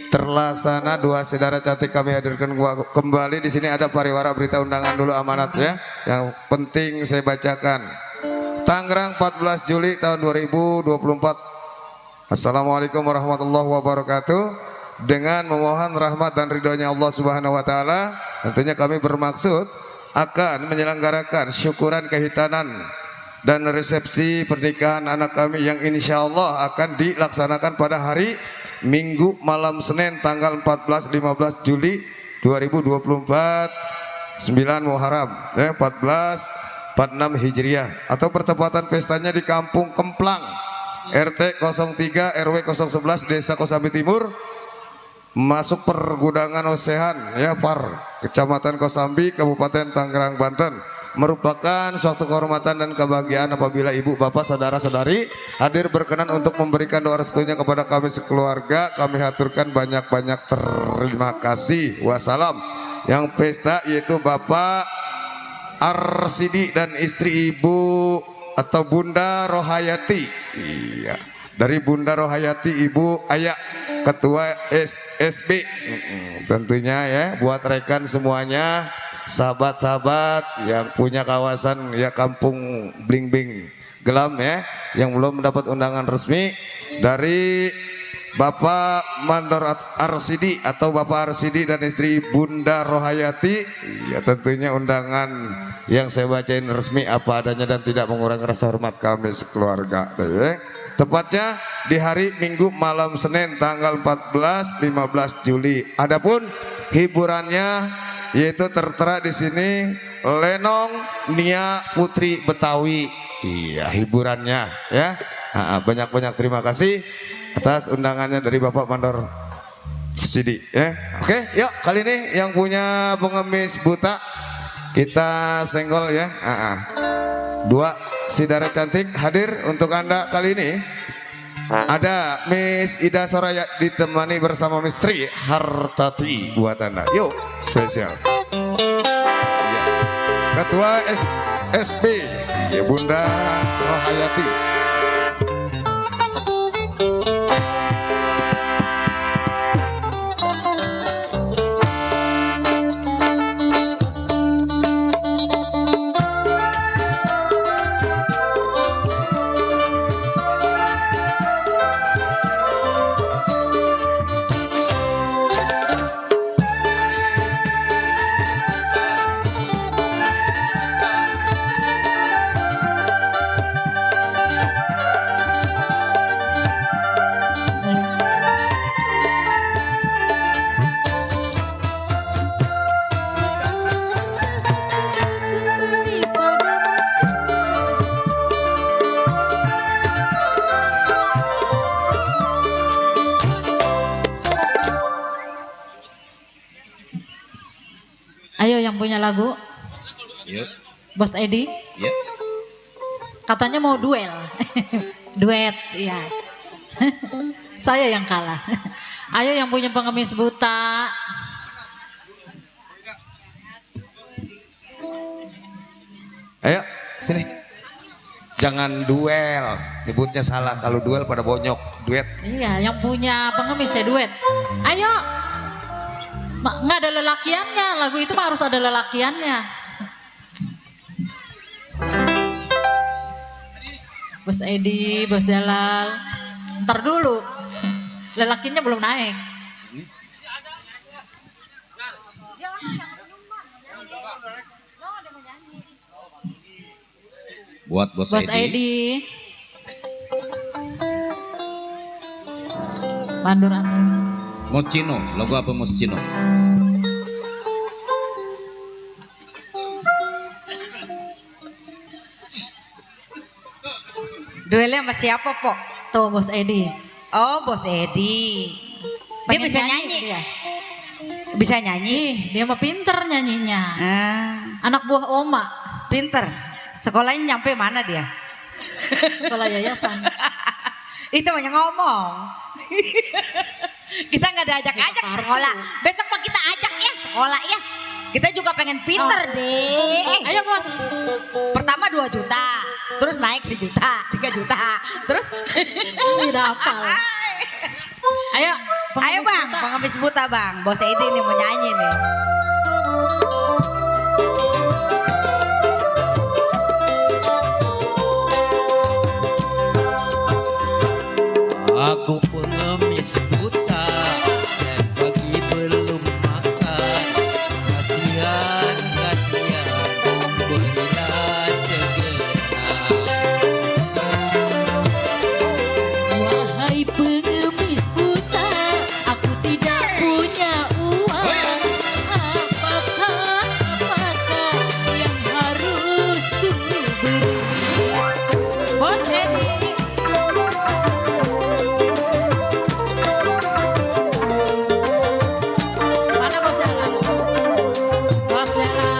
[SPEAKER 4] terlaksana, dua saudara cantik kami hadirkan kembali. Di sini ada pariwara berita undangan dulu amanat ya, yang penting saya bacakan. Tangerang 14 Juli tahun 2024. Assalamualaikum warahmatullahi wabarakatuh. Dengan memohon rahmat dan ridhonya Allah Subhanahu wa taala, tentunya kami bermaksud akan menyelenggarakan syukuran kehitanan dan resepsi pernikahan anak kami yang insya Allah akan dilaksanakan pada hari Minggu malam Senin tanggal 14-15 Juli 2024 9 Muharram ya, 1446 Hijriah, atau pertempatan pestanya di Kampung Kemplang RT 03 RW 011 Desa Kosambi Timur, masuk pergudangan Osehan ya, Par, Kecamatan Kosambi, Kabupaten Tangerang, Banten. Merupakan suatu kehormatan dan kebahagiaan apabila ibu, bapak, saudara-saudari hadir berkenan untuk memberikan doa restunya kepada kami sekeluarga. Kami haturkan banyak-banyak terima kasih. Wassalam. Yang pesta yaitu Bapak Arsidi dan istri Ibu atau Bunda Rohayati. Iya, dari Bunda Rohayati, Ibu Ayak, Ketua SSB. Tentunya ya, buat rekan semuanya, sahabat-sahabat yang punya kawasan ya Kampung Bling-Bling Gelam ya, yang belum mendapat undangan resmi dari Bapak Mandor Arsidi atau Bapak Arsidi dan istri Bunda Rohayati, ya tentunya undangan yang saya bacain resmi apa adanya dan tidak mengurangi rasa hormat kami sekeluarga ya. Tepatnya di hari Minggu malam Senin tanggal 14-15 Juli. Adapun hiburannya yaitu tertera di sini Lenong Nia Putri Betawi. Iya, hiburannya ya. Banyak-banyak terima kasih atas undangannya dari Bapak Mandor Sidi ya. Oke, yuk kali ini yang punya pengemis buta kita senggol ya. Dua saudara cantik hadir untuk Anda kali ini. Ada Miss Ida Soraya ditemani bersama Miss Tri Hartati buat Anda. Yuk, spesial. Ya. Ketua SSB ya Bunda Rohayati.
[SPEAKER 5] Ayo yang punya lagu.
[SPEAKER 1] Yuk.
[SPEAKER 5] Bos Edi.
[SPEAKER 1] Yuk.
[SPEAKER 5] Katanya mau duel. Duet, iya. Saya yang kalah. Ayo yang punya pengemis buta.
[SPEAKER 4] Ayo sini. Jangan duel, nyebutnya salah. Kalau duel pada bonyok, duet.
[SPEAKER 5] Iya, yang punya pengemis ya duet. Ayo. Nggak ada lelakiannya, lagu itu mah harus ada lelakiannya. Bos Edi, Bos Jalal. Ntar dulu, lelakinya belum naik.
[SPEAKER 1] Buat Bos
[SPEAKER 5] Bos
[SPEAKER 1] Edi.
[SPEAKER 5] Edi. Panduran.
[SPEAKER 1] Moschino, lagu apa Moschino?
[SPEAKER 6] Duelnya sama siapa, Pok?
[SPEAKER 5] Tuh Bos Edi.
[SPEAKER 6] Oh, Bos Edi. Dia
[SPEAKER 5] Pengen
[SPEAKER 6] bisa nyanyi.
[SPEAKER 5] dia.
[SPEAKER 6] Bisa nyanyi.
[SPEAKER 5] Ih, dia mah pinter nyanyinya.
[SPEAKER 6] Ah,
[SPEAKER 5] Anak buah Oma,
[SPEAKER 6] pinter. Sekolahnya nyampe mana dia?
[SPEAKER 5] sekolah yayasan.
[SPEAKER 6] Itu banyak ngomong. Kita nggak diajak-ajak sekolah. Besok mah kita ajak ya sekolah ya. Kita juga pengen pinter deh.
[SPEAKER 5] Ayo Bos.
[SPEAKER 6] Pertama 2 juta, terus naik 1 juta, 3 juta, terus
[SPEAKER 5] Tidak hafal. Ayo,
[SPEAKER 6] ayo bang, pengemis buta bang, Bos Edi nih mau nyanyi nih.
[SPEAKER 7] Aku pengemis buta dan pagi belum makan. Kasihan, kasihan, berilah segera.
[SPEAKER 2] Wahai pengemis buta, aku tidak punya uang. Apakah yang harus ku beri?
[SPEAKER 5] Bos Edi. Mana Bos Jalal? Bos Jalal.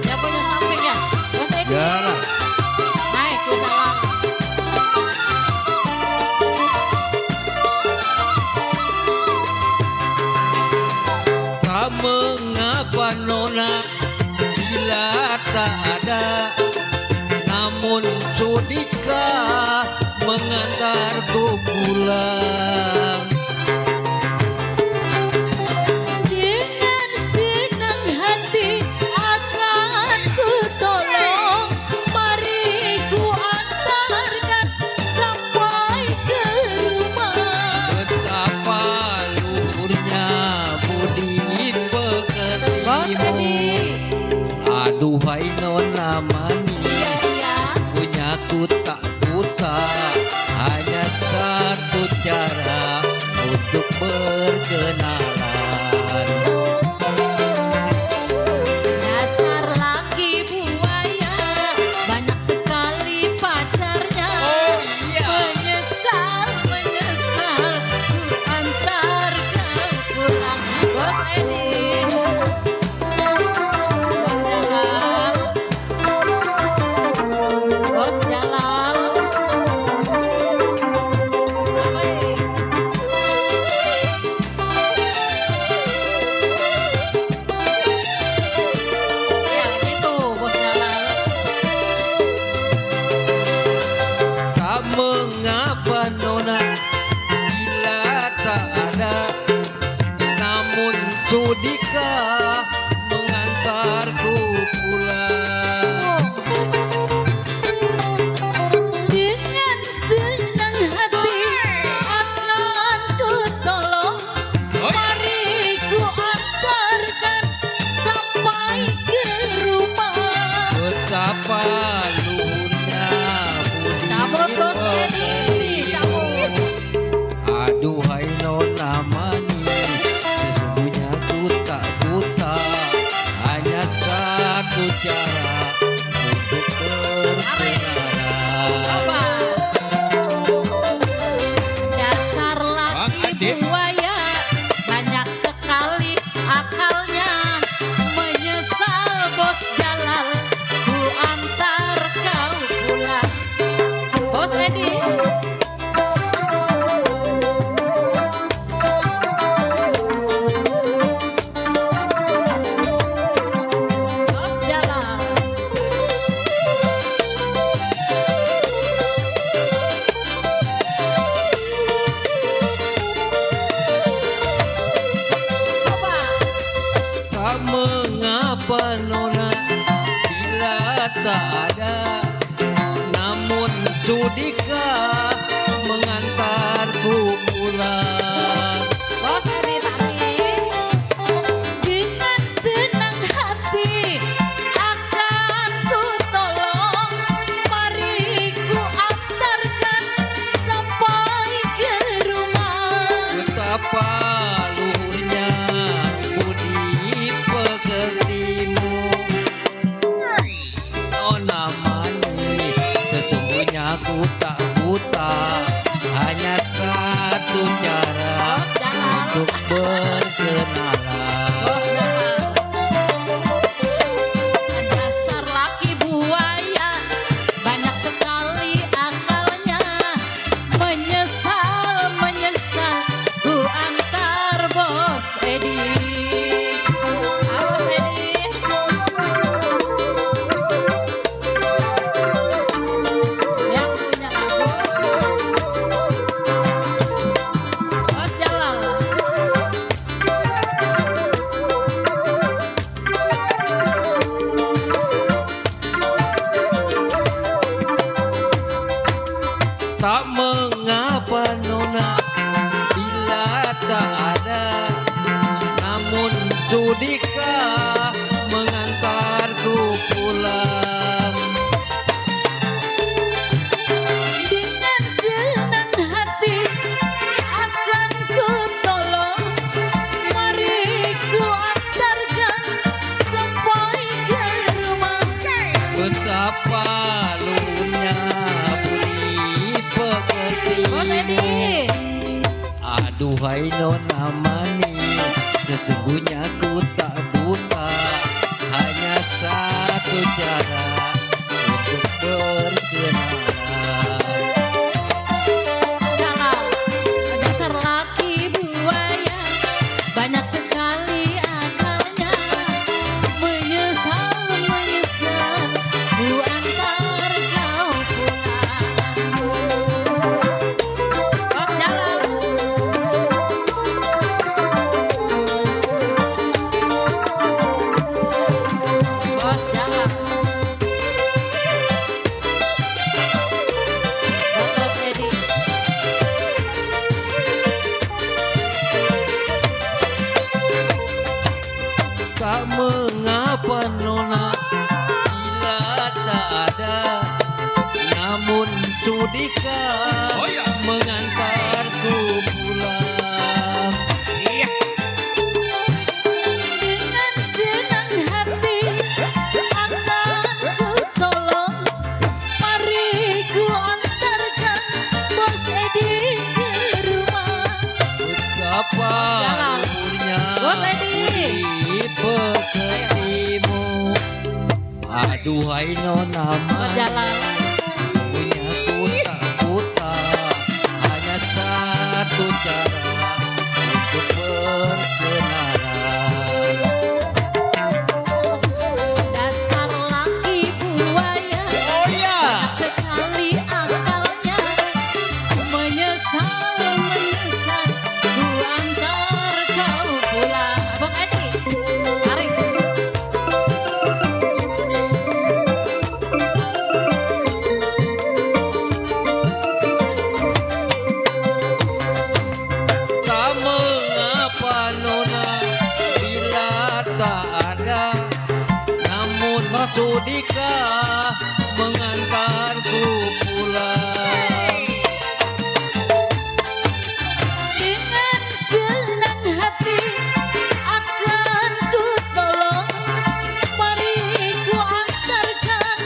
[SPEAKER 5] Yang punya samping ya? Bos Edi.
[SPEAKER 7] Jalan.
[SPEAKER 5] Naik Bos Jalal.
[SPEAKER 7] Tak mengapa nona bila tak ada, namun sudikah mengantarku pulang.
[SPEAKER 2] Dengan senang hati akan ku tolong. Mari ku antarkan sampai ke rumah.
[SPEAKER 7] Betapa luhurnya budi
[SPEAKER 5] Bos
[SPEAKER 7] pekertimu.
[SPEAKER 5] Edi.
[SPEAKER 7] Aduhai nona manis,
[SPEAKER 5] Iya, iya.
[SPEAKER 7] punyaku tak buta, hanya satu cara untuk berkenalan.
[SPEAKER 2] Dasar laki buaya, banyak sekali pacarnya.
[SPEAKER 7] Oh iya.
[SPEAKER 2] Menyesal, menyesal, ku antarkan pulang.
[SPEAKER 5] Bos Edi. Bos Jalal. Bos Jalal. Ya gitu Bos Jalal.
[SPEAKER 7] Tak mengapa nona bila tak ada, namun sudikah mengantarku pulang.
[SPEAKER 2] Dengan senang hati akan ku tolong. Mari ku antarkan sampai ke rumah.
[SPEAKER 7] Betapa luhurnya budi
[SPEAKER 5] Cabut Bos Edi. Cabut.
[SPEAKER 7] Aduhai nona manis, sesungguhnya ku tak buta, hanya satu cara mengapa nona bila tak ada, namun sudikah mengantarku pulang?
[SPEAKER 5] Bos Edi tarik.
[SPEAKER 2] Dengan senang hati akan ku tolong, mari ku antarkan sampai ke rumah.
[SPEAKER 7] Betapa luhurnya budi pekertimu, Nona Mani. Sesungguhnya ku tak buta, hanya satu cara untuk berkenalan.
[SPEAKER 2] Dasar laki buaya, banyak sekali akalnya. Menyesal, menyesal, ku antar Bos Edi. Bos Edi. Yang punya aku. Bos Jalal.
[SPEAKER 7] Tak mengapa nona bila tak ada, namun sudikah mengantarku pulang?
[SPEAKER 2] Dengan senang hati akan ku tolong, mari ku antarkan sampai ke rumah.
[SPEAKER 7] Betapa luhurnya budi pekertimu, aduhai Nona Mani. Sesungguhnya ku tak buta, hanya satu cara untuk berkenalan.
[SPEAKER 2] Jalal, dasar laki buaya, banyak sekali akalnya. Menyesal, menyesal, ku antar kau pulang. Bos Jalal. Bos Jalal. Bos Edi.
[SPEAKER 7] Tak mengapa nona bila tak ada, namun sudikah mengantarku pulang?
[SPEAKER 2] Dengan senang hati akan ku tolong, mari ku antarkan Bos Edi ke rumah.
[SPEAKER 7] Betapa
[SPEAKER 2] Jalal.
[SPEAKER 7] luhurnya
[SPEAKER 2] Bos Edi.
[SPEAKER 7] budi pekertimu, aduhai Nona
[SPEAKER 2] Bos
[SPEAKER 7] Mani.
[SPEAKER 2] Jalal.
[SPEAKER 7] Punya ku tak buta, hanya satu cara untuk berkenalan.
[SPEAKER 2] Dasar laki buaya,
[SPEAKER 7] Oh ya,
[SPEAKER 2] banyak sekali akalnya. Menyesal, menyesal, ku antar kau pulang. Bos Edi, mari.
[SPEAKER 7] tak mengapa nona bila tak ada, namun sudikah mengantarku pulang?
[SPEAKER 2] Dengan senang hati akan ku tolong, mari ku antarkan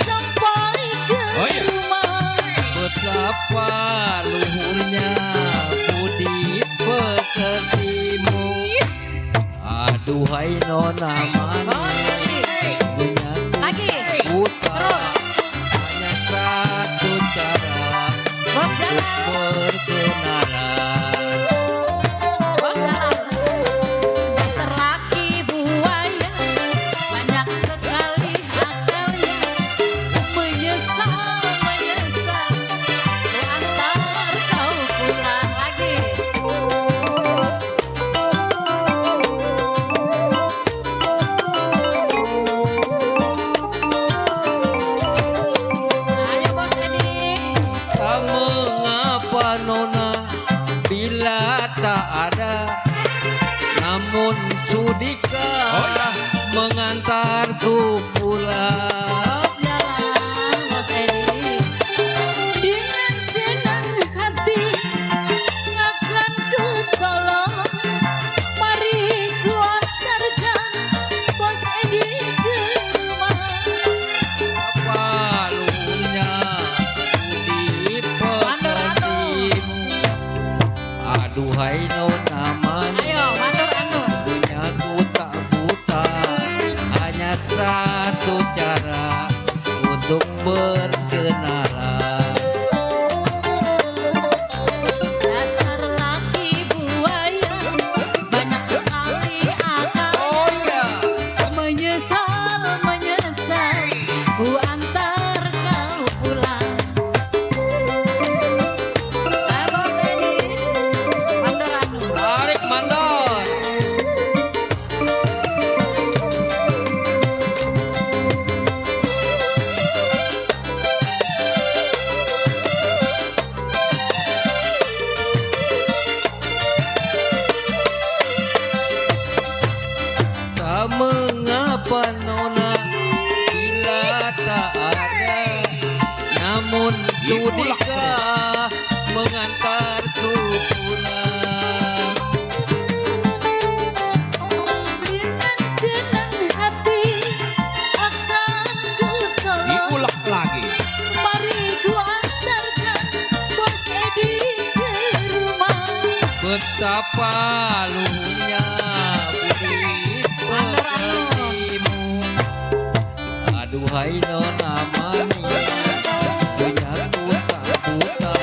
[SPEAKER 2] sampai ke rumah.
[SPEAKER 7] Betapa luhurnya budi pekertimu, aduhai Nona Mani. Punya
[SPEAKER 2] Lagi,
[SPEAKER 7] buta,
[SPEAKER 2] terus.
[SPEAKER 7] hanya satu cara
[SPEAKER 2] Bos
[SPEAKER 7] untuk
[SPEAKER 2] Jalal.
[SPEAKER 7] berkenalan.
[SPEAKER 2] Bos Jalal. Dasar laki buaya, banyak sekali akalnya. Menyesal, menyesal, ku antar kau pulang lagi.
[SPEAKER 7] tak ada, namun sudikah mengantarku pulang.
[SPEAKER 2] Jalan Bos Edi dengan senang hati akan ku tolong. Mari ku antarkan Bos Edi ke rumah.
[SPEAKER 7] Apa luhurnya budi pekertimu. Aduhai nona manis,
[SPEAKER 5] Ayo, matur anu.
[SPEAKER 7] dunyaku tak buta, hanya satu cara untuk berkenalan.
[SPEAKER 2] Dasar laki buaya banyak sekali akal.
[SPEAKER 7] Oh ya,
[SPEAKER 2] Menyesal, menyesal ku antar kau pulang. Ayo Bos Edi, mandor anu.
[SPEAKER 7] tarik mandor. Tak mengapa nona bila tak ada, namun sudikah mengantarku pulang.
[SPEAKER 2] Dengan senang hati akan ku tolong.
[SPEAKER 1] Diulek lagi.
[SPEAKER 2] Mari ku antarkan Bos Edi ke rumah.
[SPEAKER 7] Betapa luhurnya budi pekertimu. Aduhai nona manis, dunyaku tak buta,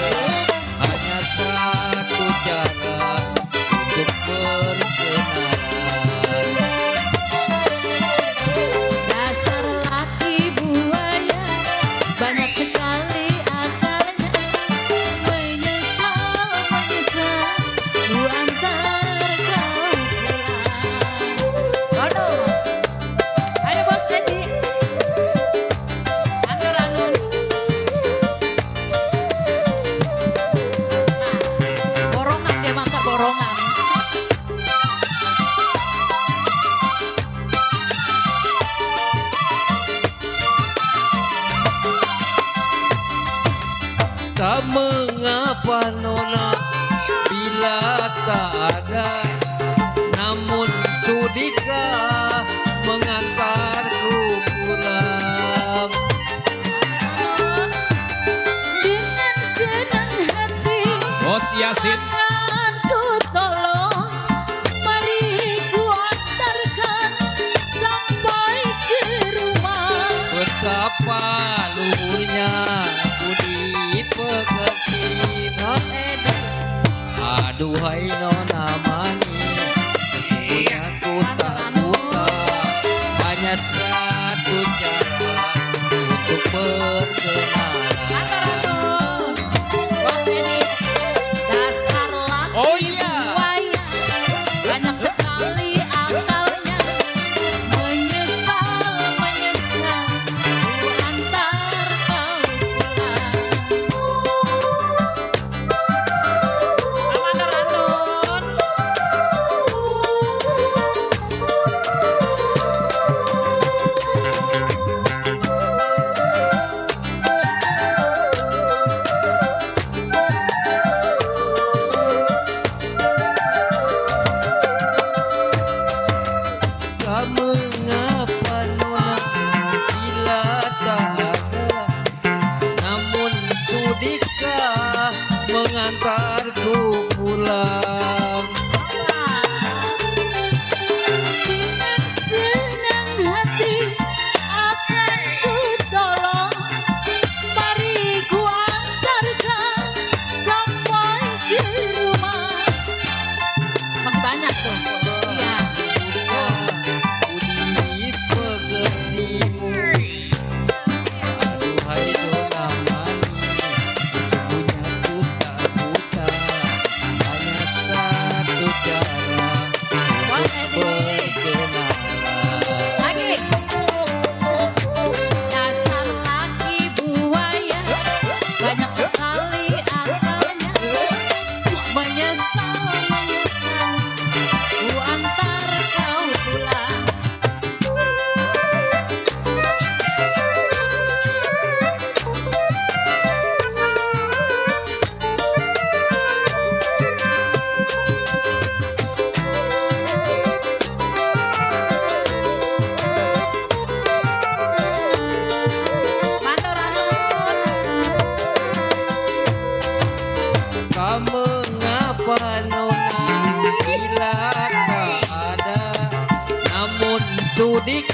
[SPEAKER 7] hanya satu cara untuk berkenalan.
[SPEAKER 2] Dasar laki buaya banyak sekali akalnya. Menyesal, menyesal ku antar kau pulang. Bonus. Ayo Bos Edi, mandor anu. Nah, borongan dia mantap borongan.
[SPEAKER 7] Tak mengapa nona bila tak ada, namun sudikah mengantarku pulang.
[SPEAKER 2] Dengan senang hati
[SPEAKER 1] Bos Yasin.
[SPEAKER 2] akan ku tolong. Mari ku antarkan sampai ke rumah.
[SPEAKER 7] Betapa luhurnya budi pekertimu. Aduhai nona manis, dunyaku tak buta, hanya satu cara untuk berkenalan.
[SPEAKER 2] Bos Edi, dasar laki
[SPEAKER 7] Oh iya.
[SPEAKER 2] buaya banyak sekali akalnya. Menyesal, menyesal ku antar kau pulang. Mandor anu.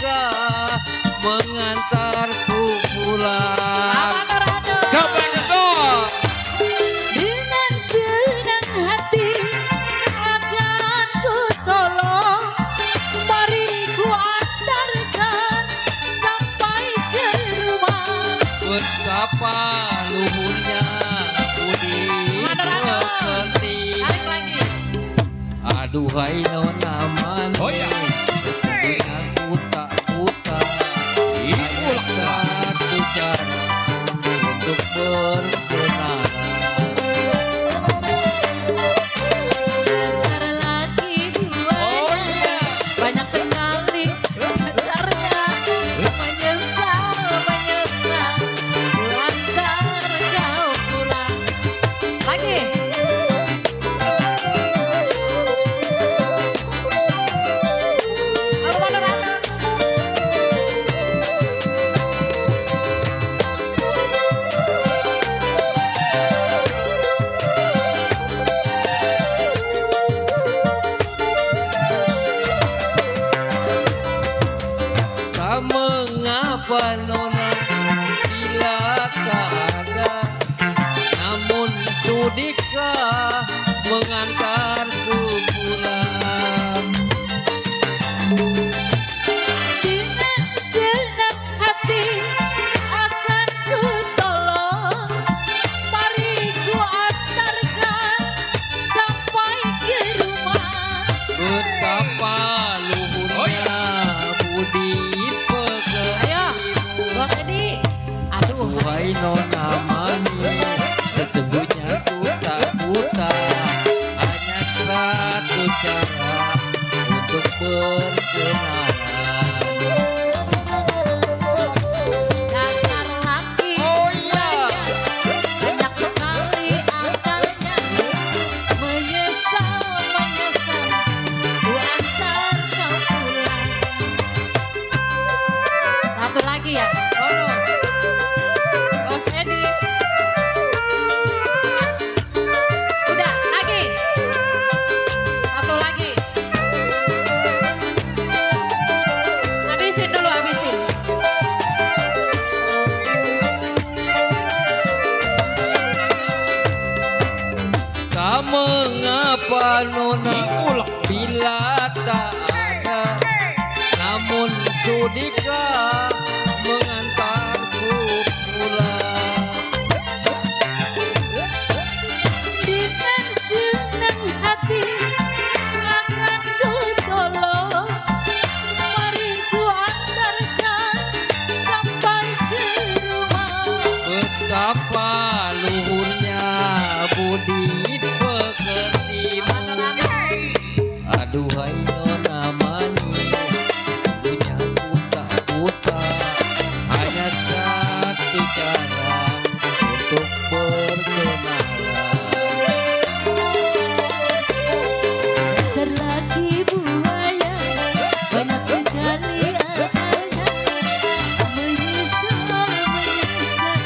[SPEAKER 7] nikah mengantarku pulang. Coba dong.
[SPEAKER 2] Dengan senang hati akan ku tolong, mari ku antarkan sampai ke rumah.
[SPEAKER 7] Betapa luhurnya budi pekerti. Aduhai nona manis,
[SPEAKER 1] Oh iya.
[SPEAKER 7] aku tak buta. Hanya satu cara untuk berkenalan.
[SPEAKER 2] Dasar laki buaya, banyak sekali pacarnya. Menyesal, menyesal, ku antar kau pulang. Lagi.
[SPEAKER 7] Tak mengapa nona bila tak ada, namun sudikah mengantarku pulang.
[SPEAKER 2] Dengan senang hati akan ku tolong, mari ku antarkan sampai ke rumah.
[SPEAKER 7] Betapa luhurnya budi
[SPEAKER 2] Ayo, Bos Edi. Aduh,
[SPEAKER 7] wahai nona manis, sesungguhnya ku tak buta. Hanya satu cara untuk berkenalan.
[SPEAKER 2] dasar laki
[SPEAKER 7] Oh iya.
[SPEAKER 2] banyak sekali akalnya. Menyesal, menyesal, ku antar kau pulang. Satu lagi ya, bonus. Bos Edi. Udah, lagi. Satu lagi. Habisin dulu, habisin.
[SPEAKER 7] Tak mengapa nona bila tak ada, namun sudikah mengantarku pulang.
[SPEAKER 2] Dengan senang hati akan ku tolong, mari ku antarkan sampai ke rumah.
[SPEAKER 7] Betapa luhurnya budi pekertimu. Aduhai nona manis, punya ku tak buta. Hanya satu cara untuk berkenalan.
[SPEAKER 2] Dasar laki buaya, banyak sekali akalnya. Menyesal, menyesal,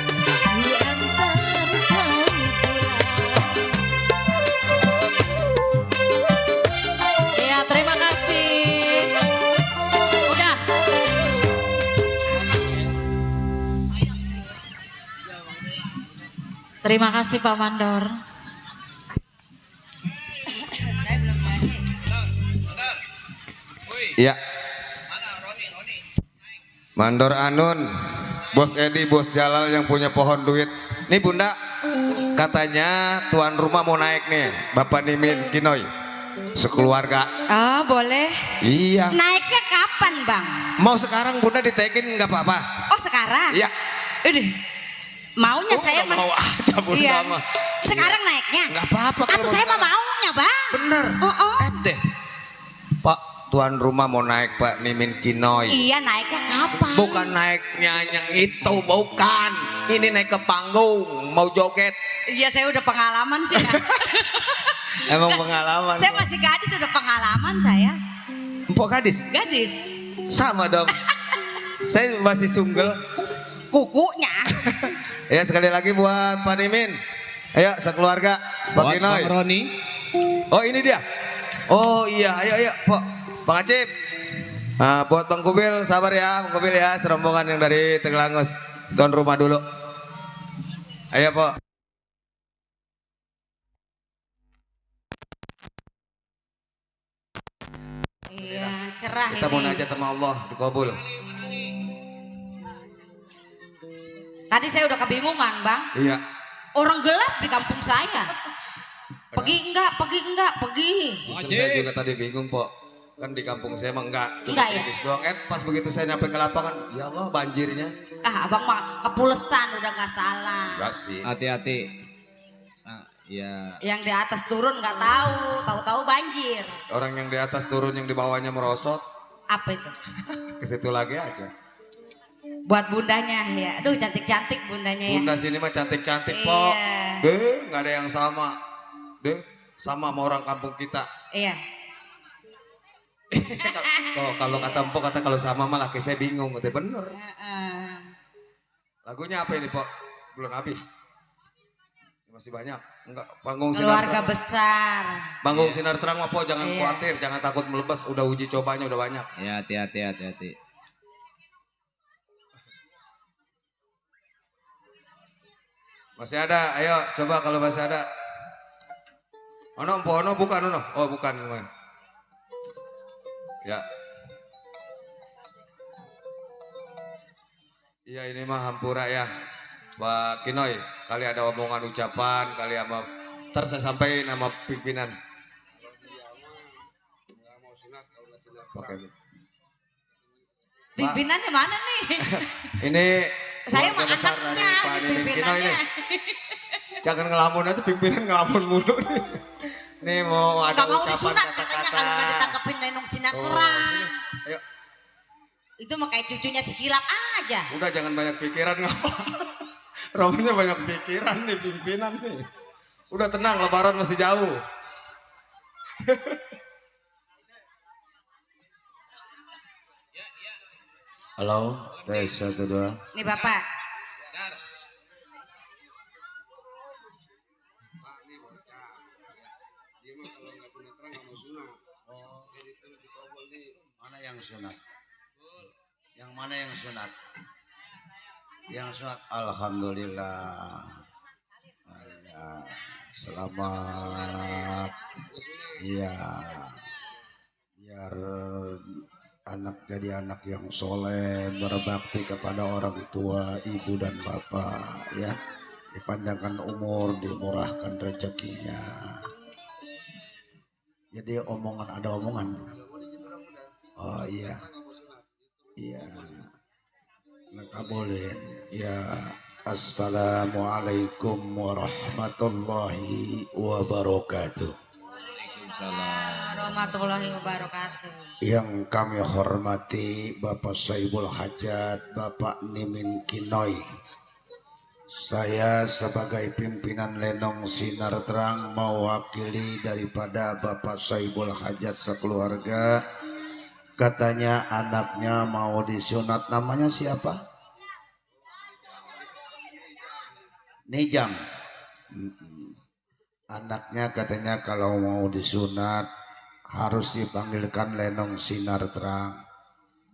[SPEAKER 2] ku antar kau pulang. Ya, terima kasih. Udah. Terima kasih Pak Mandor.
[SPEAKER 4] Iya. Mandor Anun, Bos Edi, Bos Jalal yang punya pohon duit. Nih Bunda, katanya tuan rumah mau naik nih, Bapak Nimin Kinoy, sekeluarga.
[SPEAKER 5] Oh boleh.
[SPEAKER 4] Iya.
[SPEAKER 5] Naiknya kapan bang?
[SPEAKER 4] Mau sekarang Bunda ditaikin nggak apa-apa?
[SPEAKER 5] Oh sekarang?
[SPEAKER 4] Iya.
[SPEAKER 5] Udah. Maunya
[SPEAKER 4] Oh,
[SPEAKER 5] saya
[SPEAKER 4] nggak mau aja Bunda
[SPEAKER 5] Iya.
[SPEAKER 4] mah.
[SPEAKER 5] Sekarang naiknya?
[SPEAKER 4] Nggak apa-apa kalau
[SPEAKER 5] Atau
[SPEAKER 4] mau
[SPEAKER 5] saya mah
[SPEAKER 4] sekarang.
[SPEAKER 5] maunya bang.
[SPEAKER 4] Bener.
[SPEAKER 5] Oh.
[SPEAKER 4] Deh. Pak, tuan rumah mau naik Pak Nimin Kinoy.
[SPEAKER 5] Iya naiknya kapan?
[SPEAKER 4] Bukan naiknya yang itu, bukan. Ini naik ke panggung, mau joget.
[SPEAKER 5] Iya saya udah pengalaman sih ya.
[SPEAKER 4] Emang pengalaman.
[SPEAKER 5] Saya masih gadis udah pengalaman saya.
[SPEAKER 4] Empok gadis?
[SPEAKER 5] Gadis.
[SPEAKER 4] Sama dong. Saya masih sunggel.
[SPEAKER 5] Kukunya.
[SPEAKER 4] Ya sekali lagi buat Pak Nimin. Ayo sekeluarga. Pak
[SPEAKER 1] Buat
[SPEAKER 4] Kinoy.
[SPEAKER 1] Bang Roni.
[SPEAKER 4] Oh ini dia. Oh iya, ayo Pak. Bang Acip. Nah, buat Bang Kubil, sabar ya, Bang Kubil ya, serombongan yang dari Tegelangus, tuan rumah dulu. Ayo, Po.
[SPEAKER 5] Iya, cerah
[SPEAKER 4] Kita mau
[SPEAKER 5] ini.
[SPEAKER 4] najat sama Allah, dikabul.
[SPEAKER 5] Tadi saya udah kebingungan, Bang.
[SPEAKER 4] Iya.
[SPEAKER 5] Orang gelap di kampung saya. Pergi enggak, pergi.
[SPEAKER 4] Saya juga tadi bingung, Po. Kan di kampung saya emang enggak. Cuma
[SPEAKER 5] Enggak ya?
[SPEAKER 4] tipis doang. Pas begitu saya nyampe ke lapangan, ya Allah banjirnya.
[SPEAKER 5] Ah, Abang mah kepulesan udah nggak salah.
[SPEAKER 4] Enggak sih.
[SPEAKER 1] Hati-hati. Ya.
[SPEAKER 5] Yang di atas turun nggak tahu banjir.
[SPEAKER 4] Orang yang di atas turun, yang di bawahnya merosot,
[SPEAKER 5] Apa itu?
[SPEAKER 4] ke situ lagi aja.
[SPEAKER 5] Buat bundanya ya. Aduh, cantik-cantik bundanya ya.
[SPEAKER 4] Bunda sini mah cantik-cantik, Po.
[SPEAKER 5] Iya.
[SPEAKER 4] Deh, nggak ada yang sama. Deh, sama orang kampung kita.
[SPEAKER 5] Iya.
[SPEAKER 4] Oh, kalau kata Empok, kata kalau sama mah laki saya bingung. Itu bener.
[SPEAKER 5] Heeh.
[SPEAKER 4] Lagunya apa ini, Po? Belum habis. Masih banyak. Enggak, panggung
[SPEAKER 5] Keluarga
[SPEAKER 4] sinar terang.
[SPEAKER 5] besar.
[SPEAKER 4] Panggung sinar terang mah, Po, jangan
[SPEAKER 5] Iya.
[SPEAKER 4] khawatir, jangan takut melepas. Udah uji cobanya udah banyak.
[SPEAKER 1] Ya, hati-hati.
[SPEAKER 4] Masih ada, ayo coba kalau masih ada. Ono, Po, ono bukan, ono. Oh, bukan. Ya. Iya, ini mah hampura ya. Pak Kinoy, kali ada omongan ucapan, kali sama ntar saya sampaikan nama pimpinan. Pakai.
[SPEAKER 5] Pimpinannya mana nih?
[SPEAKER 4] Ini
[SPEAKER 5] Saya mah
[SPEAKER 4] keluarga besar dari
[SPEAKER 5] anaknya,
[SPEAKER 4] Pak Nining Kinoy
[SPEAKER 5] pimpinannya.
[SPEAKER 4] ini. Jangan ngelamun aja, pimpinan ngelamun mulu nih. Nih mau ada
[SPEAKER 5] Gak mau
[SPEAKER 4] ucapan
[SPEAKER 5] disunat katanya
[SPEAKER 4] kata-kata.
[SPEAKER 5] kalau gak ditangkepin Nenung Sinar
[SPEAKER 4] Oh,
[SPEAKER 5] Terang.
[SPEAKER 4] sini. Ayo,
[SPEAKER 5] Itu mah kayak cucunya si Kilap aja.
[SPEAKER 4] udah jangan banyak pikiran ngapa. Romanya banyak pikiran nih pimpinan nih. Udah tenang, lebaran masih jauh. Halo, tes 1 2.
[SPEAKER 5] Nih Bapak.
[SPEAKER 8] Mana yang sunat? Yang mana yang sunat? Yang sunat, alhamdulillah. Ya, selamat. Iya. Biar anak jadi anak yang soleh, berbakti kepada orang tua, ibu dan bapak, ya. Dipanjangkan umur, dimurahkan rezekinya. Jadi ada omongan. Oh iya. Iya. Ngakabulin. Ya. Assalamualaikum warahmatullahi wabarakatuh.
[SPEAKER 5] Warahmatullahi wabarakatuh.
[SPEAKER 8] Yang kami hormati Bapak Saibul Hajat, Bapak Nimin Kinoy. Saya sebagai pimpinan Lenong Sinar Terang mewakili daripada Bapak Saibul Hajat sekeluarga. Katanya anaknya mau disunat, namanya siapa? Nijam. Anaknya katanya kalau mau disunat harus dipanggilkan Lenong Sinar Terang.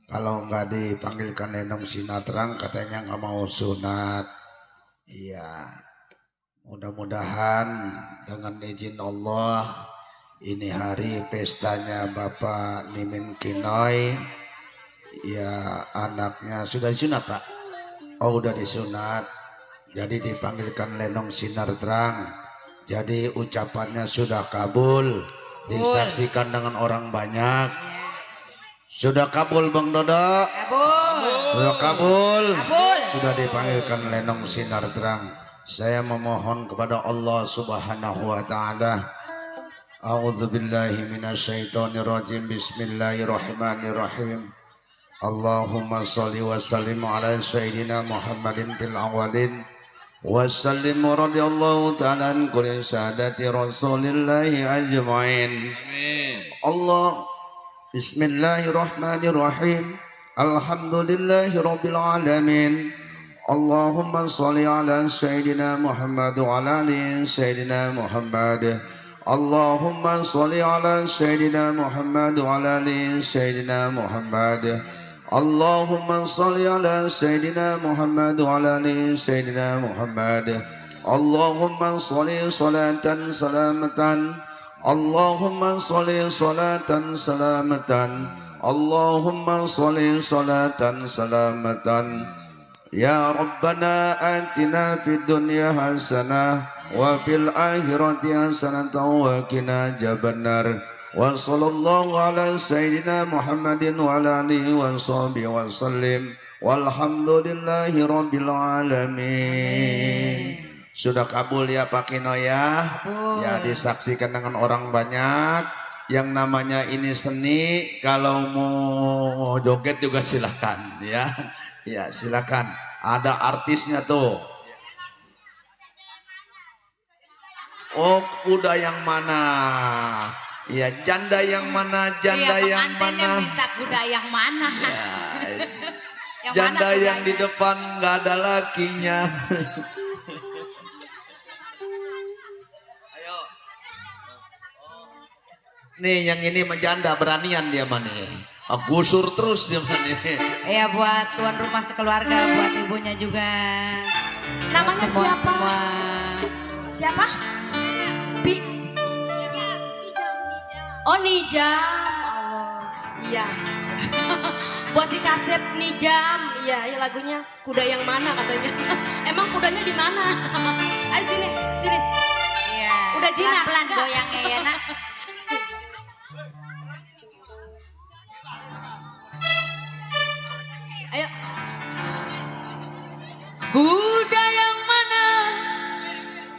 [SPEAKER 8] Kalau nggak dipanggilkan Lenong Sinar Terang katanya nggak mau sunat. Iya, mudah-mudahan dengan izin Allah ini hari pestanya Bapak Nimin Kinoy. Ya, anaknya sudah disunat, Pak. Oh, udah disunat. Jadi dipanggilkan Lenong Sinar Terang. Jadi ucapannya sudah kabul, disaksikan dengan orang banyak. Sudah kabul, Bang Dodo. Sudah kabul. Sudah dipanggilkan Lenong Sinar Terang. Saya memohon kepada Allah Subhanahu wa taala. A'udzubillahi minasyaitonirrajim. Bismillahirrahmanirrahim. Allahumma shalli wa sallim ala sayyidina Muhammadin fil awalin wa sallim radhiyallahu ta'ala an kulli sadati rasulillahi ajma'in.
[SPEAKER 1] Amin.
[SPEAKER 8] Allah. Bismillahirrahmanirrahim. Alhamdulillahi rabbil alamin. Allahumma shalli ala sayyidina Muhammad wa ala ali sayyidina Muhammad Allahumma sholli ala Sayyidina Muhammad wa ala ali Sayyidina Muhammad. Allahumma sholli ala Sayyidina Muhammad wa ala ali Sayyidina Muhammad. Allahumma sholli salatan salamatan. Allahumma sholli salatan salamatan. Allahumma sholli salatan salamatan. Ya Rabbana atina fid dunya hasanah wa fil akhirati hasanatan wa qina adzabannar. Wa sallallahu ala sayyidina Muhammadin wa ala alihi wa sahbihi wa sallim. Walhamdulillahi rabbil alamin. Sudah kabul ya Pak Kino ya. Ya disaksikan dengan orang banyak. Yang namanya ini seni, kalau mau joget juga silakan ya. Ya silakan, ada artisnya tuh. Oh kuda yang mana? Ya janda yang mana? Janda yang mana?
[SPEAKER 5] Minta kuda yang mana?
[SPEAKER 8] Ya,
[SPEAKER 5] Yang
[SPEAKER 8] janda
[SPEAKER 5] mana
[SPEAKER 8] yang di depan nggak ada lakinya. Ayo. Nih yang ini menjanda beranian dia mana? Gusur terus dia mana?
[SPEAKER 5] Ya buat tuan rumah sekeluarga, buat ibunya juga.
[SPEAKER 3] Namanya
[SPEAKER 5] Semua-
[SPEAKER 3] siapa?
[SPEAKER 5] semua.
[SPEAKER 3] Siapa? Oh Nijam, Allah, iya. Buat si Kasep Nijam, iya, ya lagunya kuda yang mana katanya. Emang kudanya di mana? Ayo sini, sini.
[SPEAKER 5] Iya.
[SPEAKER 3] Udah jinak,
[SPEAKER 5] Pelan
[SPEAKER 3] enggak?
[SPEAKER 5] goyangnya ya nak.
[SPEAKER 3] Ayo.
[SPEAKER 5] Kuda yang mana?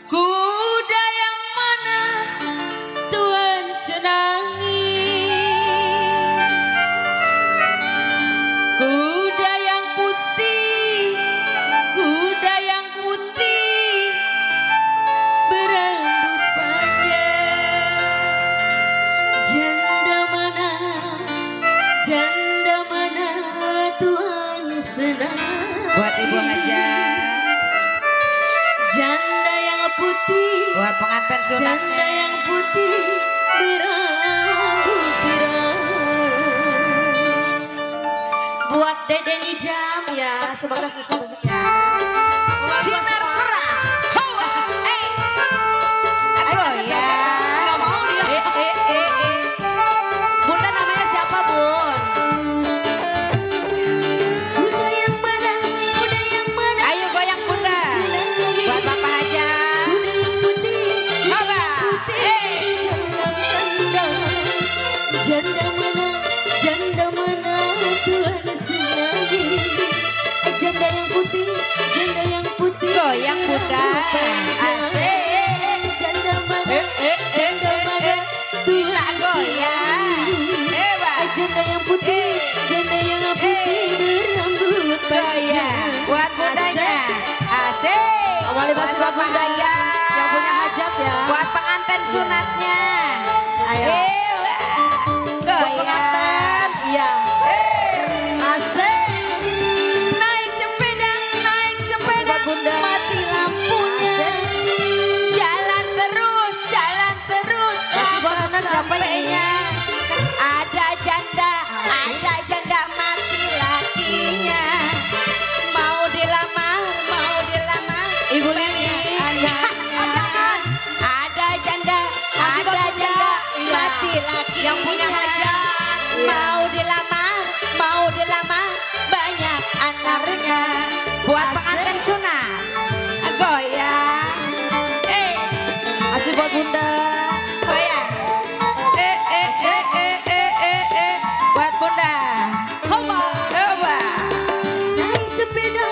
[SPEAKER 5] Kuda yang mana? Tuhan senangi. Kuda yang putih, kuda yang putih, berambut panjang.
[SPEAKER 3] Janda mana? Janda mana Tuhan senang?
[SPEAKER 5] Buat Ibu Hajah,
[SPEAKER 3] Janda yang putih.
[SPEAKER 5] buat pengantin
[SPEAKER 3] Janda
[SPEAKER 5] sunatnya.
[SPEAKER 3] yang putih berambut pirang. Buat Dede Nijam ya, semoga sukses rezekinya.
[SPEAKER 5] Sinar terang. Hawa, aduh ya.
[SPEAKER 3] Nggak mau dia. Bunda namanya siapa Bun? Bunda yang mana? Bunda yang mana?
[SPEAKER 5] Ayo goyang bunda. Buat Bapak Hajah.
[SPEAKER 3] Bunda yang putih.
[SPEAKER 5] Hawa,
[SPEAKER 3] Janda mana? Janda mana Tuhan senangi? Janda yang putih, janda yang putih.
[SPEAKER 5] goyang bunda. Asik.
[SPEAKER 3] Janda mana? Janda mana Tuhan
[SPEAKER 5] Tak goyang. Hebat.
[SPEAKER 3] Janda yang putih, janda yang putih berambut
[SPEAKER 5] Goyang. Buat bundanya. Asik.
[SPEAKER 3] Kembali masih
[SPEAKER 5] Buat
[SPEAKER 3] buat
[SPEAKER 5] Bapak
[SPEAKER 3] Bunda
[SPEAKER 5] Hajah.
[SPEAKER 3] yang punya hajat ya.
[SPEAKER 5] Buat pengantin sunatnya.
[SPEAKER 3] Ayo.
[SPEAKER 5] Goyang.
[SPEAKER 3] Pengantin, iya. Asik.
[SPEAKER 5] Naik sepeda,
[SPEAKER 3] Buat Bunda.
[SPEAKER 5] mati lampunya. Jalan terus,
[SPEAKER 3] Masih buat Bunda siapa ini?
[SPEAKER 5] sampainya. Ada janda mati lakinya. Mau dilamar.
[SPEAKER 3] Ibu Leni.
[SPEAKER 5] Ada janda
[SPEAKER 3] Iya.
[SPEAKER 5] mati lakinya.
[SPEAKER 3] Yang punya hajat. Iya.
[SPEAKER 5] Mau dilamar, banyak anaknya. Buat
[SPEAKER 3] Asik.
[SPEAKER 5] pengantin sunat, goyang.
[SPEAKER 3] Masih buat Bunda.
[SPEAKER 5] Goyang. Buat bunda. Hoba.
[SPEAKER 3] Naik sepeda,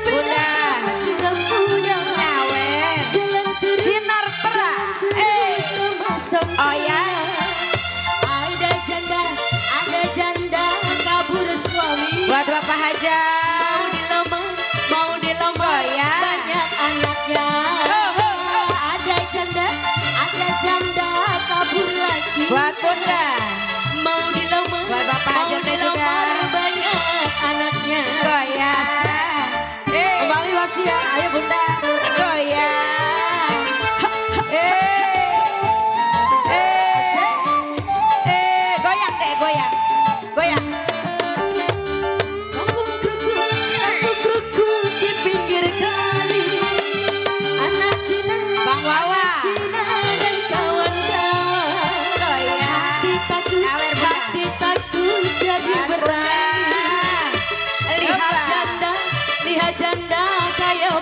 [SPEAKER 5] Bunda.
[SPEAKER 3] mati lampunya.
[SPEAKER 5] Awen.
[SPEAKER 3] Jalan terus.
[SPEAKER 5] Sinar terang. Oh ya.
[SPEAKER 3] Ada janda kabur suami.
[SPEAKER 5] Buat Bapak Hajah.
[SPEAKER 3] Mau dilamar,
[SPEAKER 5] Goyang.
[SPEAKER 3] banyak anaknya. Ada janda kabur lagi.
[SPEAKER 5] Buat bunda.
[SPEAKER 3] Mau dilamar,
[SPEAKER 5] Buat Bapak
[SPEAKER 3] mau
[SPEAKER 5] hajatnya
[SPEAKER 3] dilamar,
[SPEAKER 5] juga.
[SPEAKER 3] banyak anaknya.
[SPEAKER 5] Goyang.
[SPEAKER 3] Kembali masih ya, ayo Bunda.
[SPEAKER 5] Goyang.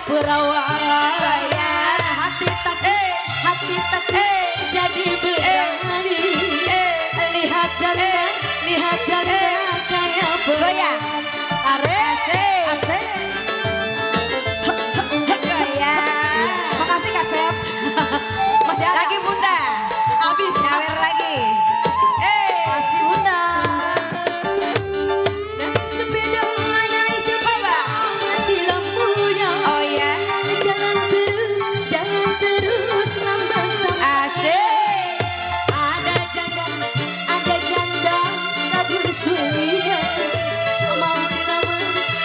[SPEAKER 3] perawan. Hati tak jadi berani. Lihat janda kayak perawan. Asik. Makasih Kasep. Masih ada.
[SPEAKER 6] Lagi Bunda.
[SPEAKER 3] Habis
[SPEAKER 6] Nyawer lagi.
[SPEAKER 3] Masih Bunda. Naik sepeda, naik sepeda, mati lampunya.
[SPEAKER 6] Oh ya.
[SPEAKER 3] Jangan terus nambah sama.
[SPEAKER 6] Asik.
[SPEAKER 3] Ada janda kabur suaminya.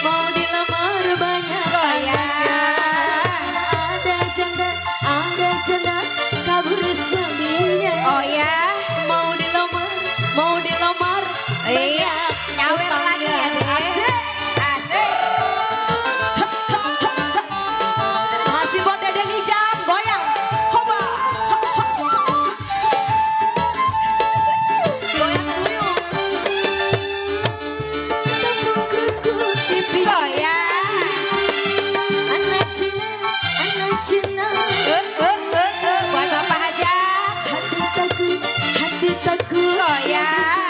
[SPEAKER 3] Mau dilamar banyak.
[SPEAKER 6] Goyang.
[SPEAKER 3] Ada janda kabur suaminya.
[SPEAKER 6] Oh ya.
[SPEAKER 3] Mau dilamar
[SPEAKER 6] Iya. Nyawer lagi ya deh.
[SPEAKER 3] Asik.
[SPEAKER 6] Asik.
[SPEAKER 3] Masih buat Dede Nijam, goyang. Hoba. Goyang dulu. Tepuk pipi.
[SPEAKER 6] Goyang.
[SPEAKER 3] Anak Cina.
[SPEAKER 6] Buat Bapak Hajat.
[SPEAKER 3] Hati takut.
[SPEAKER 6] Goyang.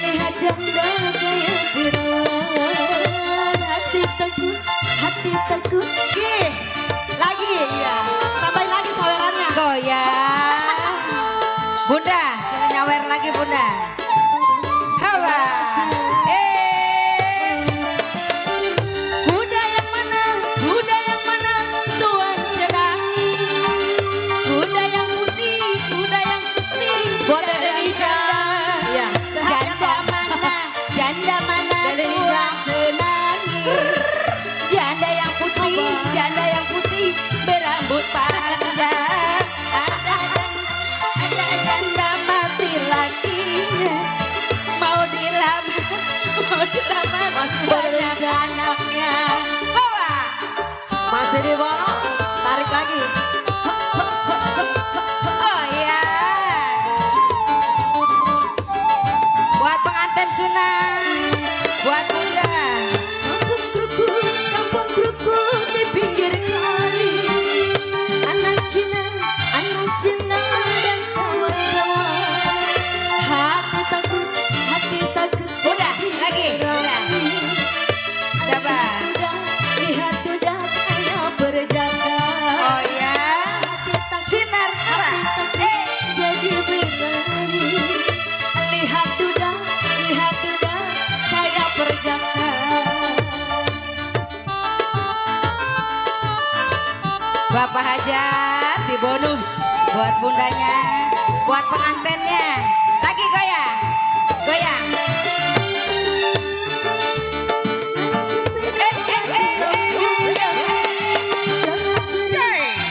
[SPEAKER 3] Lihat janda kayak perawan. Hati takut. Lagi ya. Tambahin lagi sawerannya.
[SPEAKER 6] Goyang. Bunda, suruh nyawer lagi Bunda. Hawa.
[SPEAKER 3] Kuda yang mana Tuan sedangi.
[SPEAKER 6] Kuda yang putih.
[SPEAKER 3] Buat Dede Nijam. Iya.
[SPEAKER 6] Janda mana
[SPEAKER 3] Dede
[SPEAKER 6] Tuan
[SPEAKER 3] Nijam.
[SPEAKER 6] senangi. Janda yang putih berambut panjang. Ada janda mati lakinya. Mau dilamar
[SPEAKER 3] Masih
[SPEAKER 6] banyak
[SPEAKER 3] boleh.
[SPEAKER 6] anaknya. Hawa.
[SPEAKER 3] Masih di bawah. Tarik lagi.
[SPEAKER 6] Oh iya. Buat pengantin sunat, buat Bunda.
[SPEAKER 3] Kampung krukut di pinggir kali. Anak Cina dan kawan-kawan. Hati takut.
[SPEAKER 6] Udah, lagi, udah. Coba.
[SPEAKER 3] Lihat udah kayak berjaga.
[SPEAKER 6] Oh ya. Sinar terang.
[SPEAKER 3] Jadi berani. Lihat udah kayak berjaga.
[SPEAKER 6] Bapak Hajat di bonus buat bundanya, buat pengantinnya. Lagi goyang. Goyang.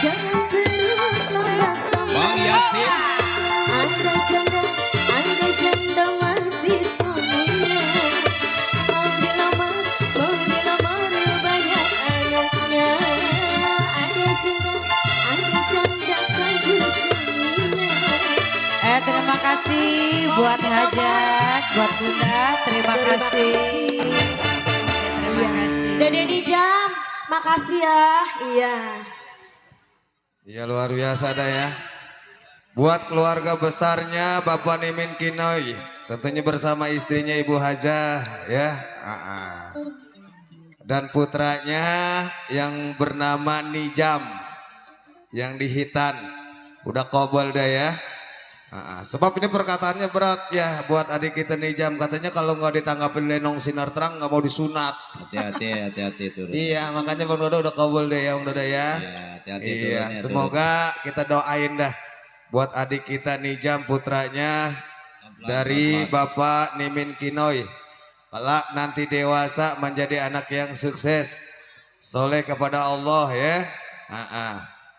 [SPEAKER 3] Jangan terus nambah sama.
[SPEAKER 1] Bang Yasin.
[SPEAKER 3] Anda janda mati suaminya. Mau dilamar banyak anaknya. Ada janda kabur suaminya.
[SPEAKER 6] Terima kasih buat Hajat, buat Bunda. Terima kasih. Terima kasih.
[SPEAKER 3] Dede Nijam, makasih ya. Iya.
[SPEAKER 4] Ya luar biasa dah ya. Buat keluarga besarnya Bapak Nimin Kinoy, tentunya bersama istrinya Ibu Hajah ya. Dan putranya yang bernama Nijam yang di Hitan. Udah kobol dah ya. Sebab ini perkataannya berat ya buat adik kita Nijam, katanya kalau nggak ditanggapin Lenong Sinar Terang nggak mau disunat.
[SPEAKER 1] Hati-hati itu.
[SPEAKER 4] Iya, makanya Bang Dodo udah kabul deh ya Bang Dodo ya.
[SPEAKER 1] Hati-hati
[SPEAKER 4] Iya,
[SPEAKER 1] turunnya,
[SPEAKER 4] semoga kita doain dah buat adik kita Nijam putranya dari Bapak Nimin Kinoy. Kelak nanti dewasa menjadi anak yang sukses, soleh kepada Allah ya.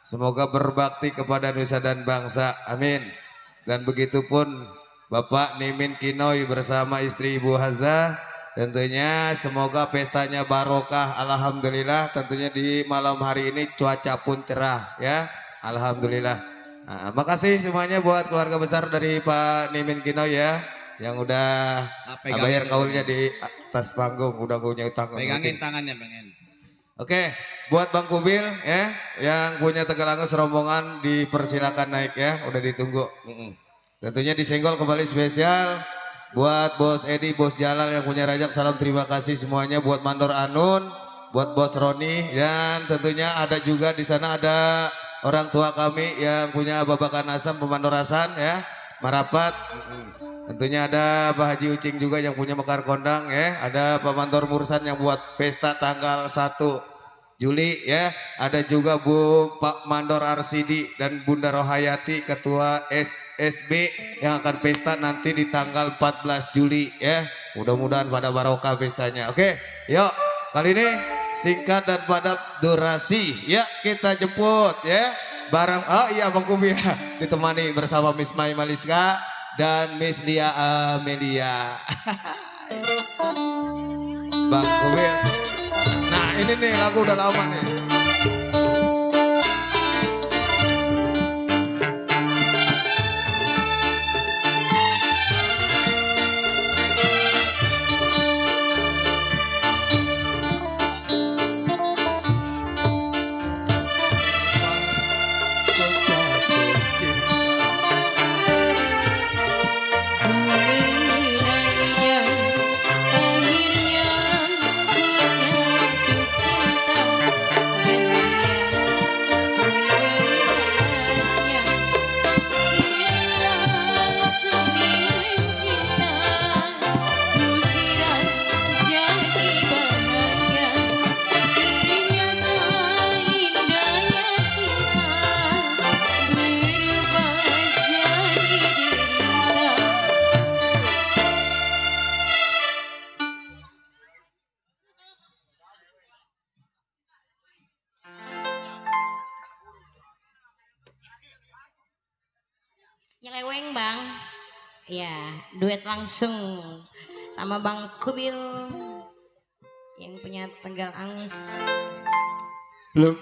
[SPEAKER 4] Semoga berbakti kepada nusa dan bangsa. Amin. Dan begitu pun Bapak Nimin Kinoy bersama istri Ibu Haza. Tentunya semoga pestanya barokah. Alhamdulillah, tentunya di malam hari ini cuaca pun cerah ya. Alhamdulillah. Makasih semuanya buat keluarga besar dari Pak Nimin Kinoy ya. yang udah
[SPEAKER 1] pegangin
[SPEAKER 4] bayar
[SPEAKER 1] dulu.
[SPEAKER 4] kaulnya di atas panggung, udah punya utang.
[SPEAKER 1] Pegangin tangannya, pengen.
[SPEAKER 4] Oke, buat Bang Kubil ya, yang punya Tegalangus rombongan dipersilakan naik ya, udah ditunggu. Tentunya disenggol kembali spesial buat Bos Edi, Bos Jalal yang punya Rajak, salam terima kasih semuanya. Buat Mandor Anun, buat Bos Roni, dan tentunya ada juga di sana ada orang tua kami yang punya Babakan Asam Pemandorasan ya, Marapat. Tentunya ada Pak Haji Ucing juga yang punya Mekar Kondang ya. Ada Pak Mandor Mursan yang buat pesta tanggal 1 Juli ya. Ada juga Bu Pak Mandor Arsidi dan Bunda Rohayati Ketua SSB yang akan pesta nanti di tanggal 14 Juli ya. Mudah-mudahan pada barokah pestanya. Oke, yuk kali ini singkat dan padat durasi. Ya kita jemput ya. Barang, oh iya Bang Kubi ya, ditemani bersama Miss Mai Maliska dan Miss Lia Amelia. Bang Kubi. Nah ini nih lagu udah lama nih.
[SPEAKER 3] Nyeleweng Bang. Ya, duet langsung sama Bang Kubil yang punya Tegalangus.
[SPEAKER 7] Belum.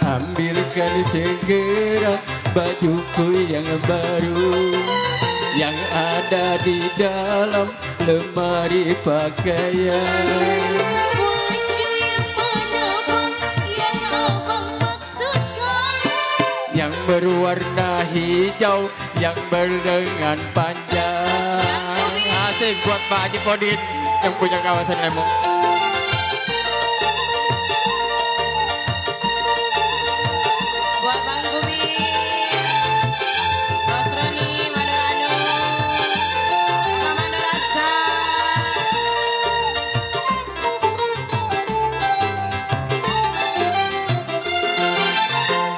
[SPEAKER 7] Ambilkan segera bajuku yang baru yang ada di dalam lemari pakaian.
[SPEAKER 2] Baju yang mana Bang yang abang maksudkan?
[SPEAKER 7] Yang berwarna hijau yang berlengan panjang. Asik buat Pak Haji Podin yang punya kawasan Lembong.
[SPEAKER 5] Buat Bang Gubi, Bos Roni, Mandor Anu, sama Mandor Asa.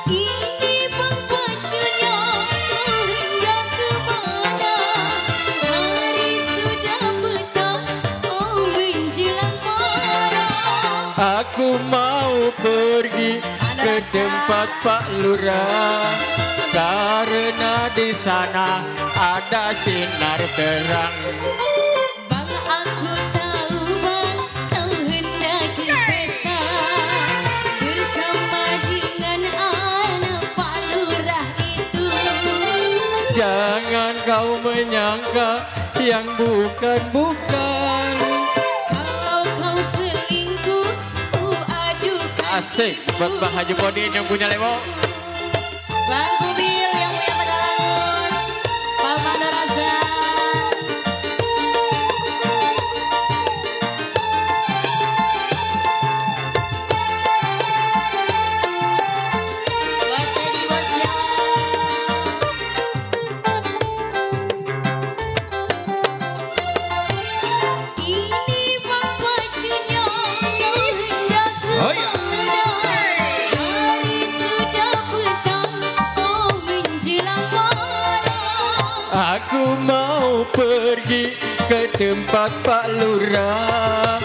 [SPEAKER 2] Ini Bang bajunya kehendak kemana? Hari sudah petang, oh menjelang malam.
[SPEAKER 7] Aku mau pergi ke tempat Pak Lurah karena di sana ada sinar terang.
[SPEAKER 2] Bang aku tahu Bang kau hendak pesta bersama dengan anak Pak Lurah itu.
[SPEAKER 7] Jangan kau menyangka yang bukan-bukan.
[SPEAKER 2] Kalau kau selingkuh ku adukan.
[SPEAKER 7] Asik buat Bang Haji Podin yang punya Lembong.
[SPEAKER 5] Bang Kubil yang punya Tegalangus, Pak Mandor Asa. Bos Edi, Bos Jalal.
[SPEAKER 2] Ini Bang bajunya kau hendak
[SPEAKER 1] Oi.
[SPEAKER 2] kemana? Hari sudah petang, oh menjelang malam.
[SPEAKER 7] Aku mau pergi ke tempat Pak Lurah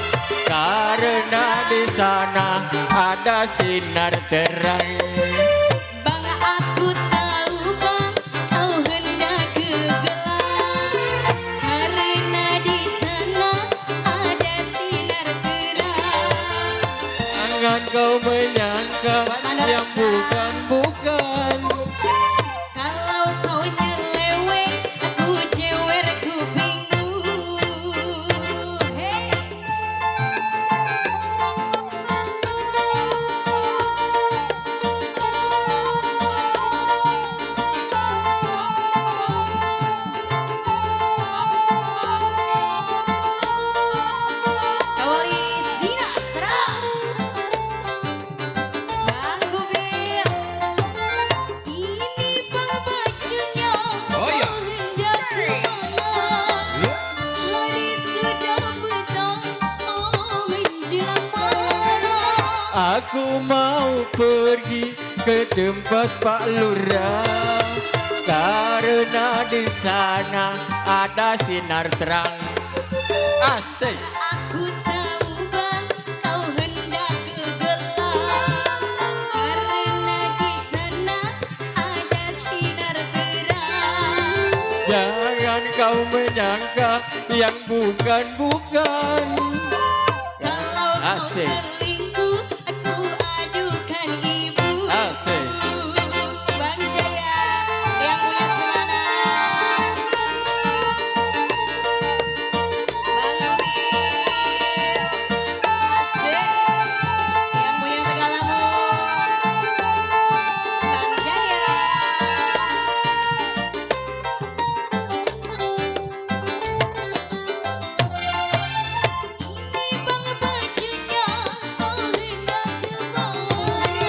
[SPEAKER 7] di sana ada sinar terang.
[SPEAKER 2] Bang aku tahu bang kau hendak ke gelap karena di sana ada sinar terang.
[SPEAKER 7] Jangan kau menyangka
[SPEAKER 5] Buat Mandor
[SPEAKER 7] yang
[SPEAKER 5] Rasa.
[SPEAKER 7] bukan-bukan.
[SPEAKER 2] Kalau kau nyeleweng aku cewer kupingmu. Hey.
[SPEAKER 5] Kawali sinetron.
[SPEAKER 2] Bang Gubil, ini bang bajunya
[SPEAKER 1] Oh, iya.
[SPEAKER 2] kau hendak kemana? Hari sudah petang, oh menjelang malam.
[SPEAKER 7] Aku mau pergi ke tempat Pak Lurah karena di sana ada sinar terang. Asik.
[SPEAKER 2] Aku tahu bang kau hendak ke gelap karena di sana ada sinar terang.
[SPEAKER 7] Jangan kau menyangka yang bukan-bukan.
[SPEAKER 2] Kalau kau
[SPEAKER 7] Asik.
[SPEAKER 2] selingkuh, aku adukan ibu.
[SPEAKER 7] Asik.
[SPEAKER 2] Bang Jaya yang punya semangat. Bang Gubil, asik. Yang punya Tegalamus. Bang Jaya. Ini bang bajunya kau hendak kemana?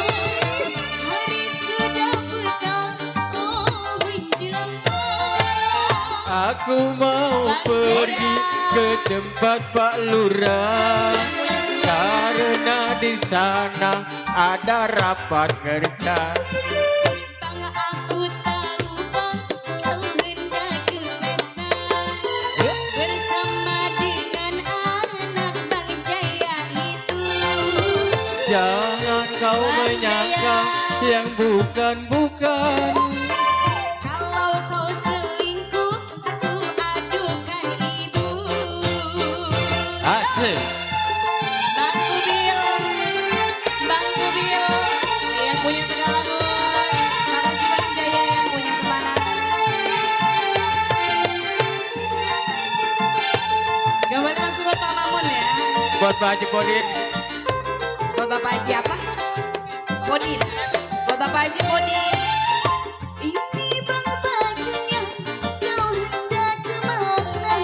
[SPEAKER 2] Hari sudah petang, oh menjelang malam.
[SPEAKER 7] Aku mau
[SPEAKER 2] Bang
[SPEAKER 7] pergi
[SPEAKER 2] Jaya.
[SPEAKER 7] ke tempat Pak Lurah
[SPEAKER 2] Yang punya semangat.
[SPEAKER 7] karena di sana ada rapat kerja.
[SPEAKER 2] Bang aku tahu bang kau hendak ke pesta bersama dengan anak Bang Jaya itu.
[SPEAKER 7] Jangan kau
[SPEAKER 2] Bang
[SPEAKER 7] menyangka
[SPEAKER 2] Jaya.
[SPEAKER 7] yang bukan-bukan.
[SPEAKER 2] Kalau kau selingkuh, aku adukan ibu.
[SPEAKER 7] Asik.
[SPEAKER 2] Bang Gubil, Bang Gubil, yang punya Tegalamus. Makasih Bang Jaya yang punya semangat. Gambar masuk buat Pak Mamun ya.
[SPEAKER 7] Buat Pak Haji Podin.
[SPEAKER 3] Buat Bapak Haji apa? Podin. Buat Bapak Haji Podin.
[SPEAKER 2] Ini bang bajunya kau hendak kemana?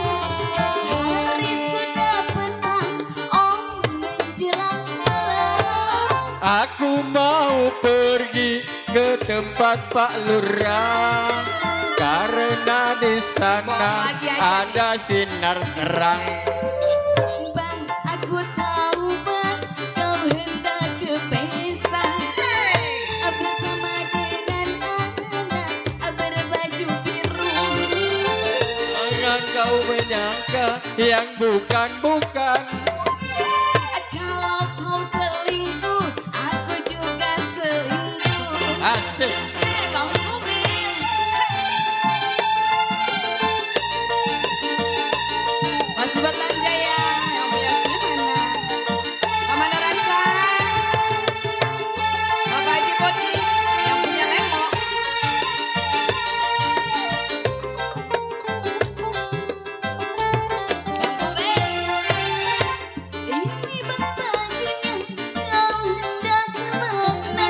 [SPEAKER 2] Hari sudah petang, oh menjelang malam.
[SPEAKER 7] Aku mau pergi ke tempat Pak Lurah karena di sana
[SPEAKER 3] Bohong lagi aja
[SPEAKER 7] ada sinar terang.
[SPEAKER 2] Bang, aku tahu bang kau hendak ke pesta bersama dengan anak berbaju biru.
[SPEAKER 7] Jangan kau menyangka yang bukan-bukan.
[SPEAKER 2] Kalau kau selingkuh, aku juga selingkuh.
[SPEAKER 7] Asik.
[SPEAKER 2] Bang Gubil.
[SPEAKER 3] Masih buat Bang Jaya yang punya semangat. Mama Narasa. Bapak Haji Podin yang punya Lemo.
[SPEAKER 2] Bang Gubil. Ini bang bajunya kau hendak kemana?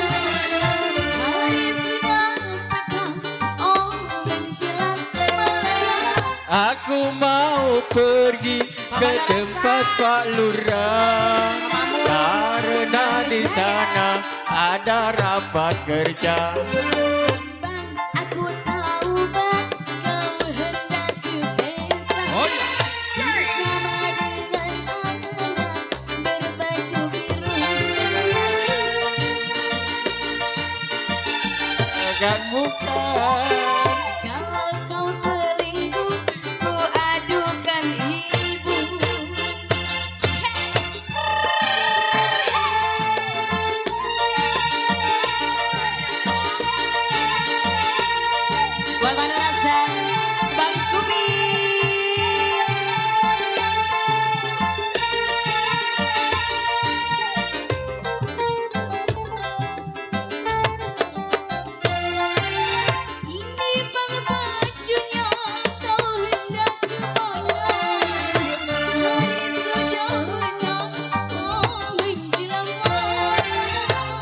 [SPEAKER 2] Hari sudah petang, oh menjelang malam.
[SPEAKER 7] Aku mau pergi ke
[SPEAKER 3] Mama
[SPEAKER 7] tempat Pak Lurah karena di sana ada rapat kerja.
[SPEAKER 2] Bang, aku tahu bang kau hendak ke pesta
[SPEAKER 1] Oh iya.
[SPEAKER 2] bersama dengan anak berbaju biru.
[SPEAKER 7] Kan bukan.
[SPEAKER 2] Kalau kau selingkuh, ku adukan ibu.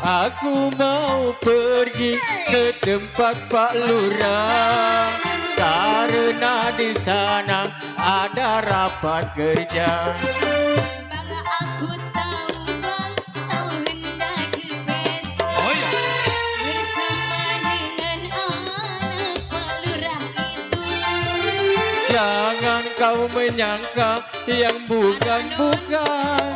[SPEAKER 7] Aku mau pergi ke tempat Pak Lurah karena di sana ada rapat kerja.
[SPEAKER 2] Bang aku tahu bang, kau hendak ke pesta
[SPEAKER 1] Oh ya.
[SPEAKER 2] bersama dengan anak Pak Lurah itu.
[SPEAKER 7] Jangan kau menyangka yang bukan-bukan.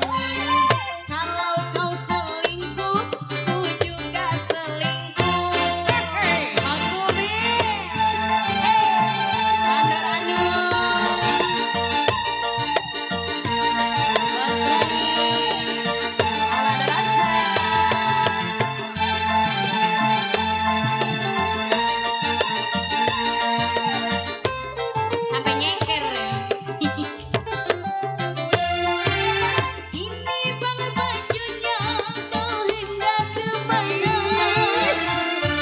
[SPEAKER 2] Kalau kau selingkuh, ku juga selingkuh. Bang Kubi, Bandar Anu, Bos Rani, ala derasa. Sampai nyeker ya. Ini bang bajunya kau hendak kemana?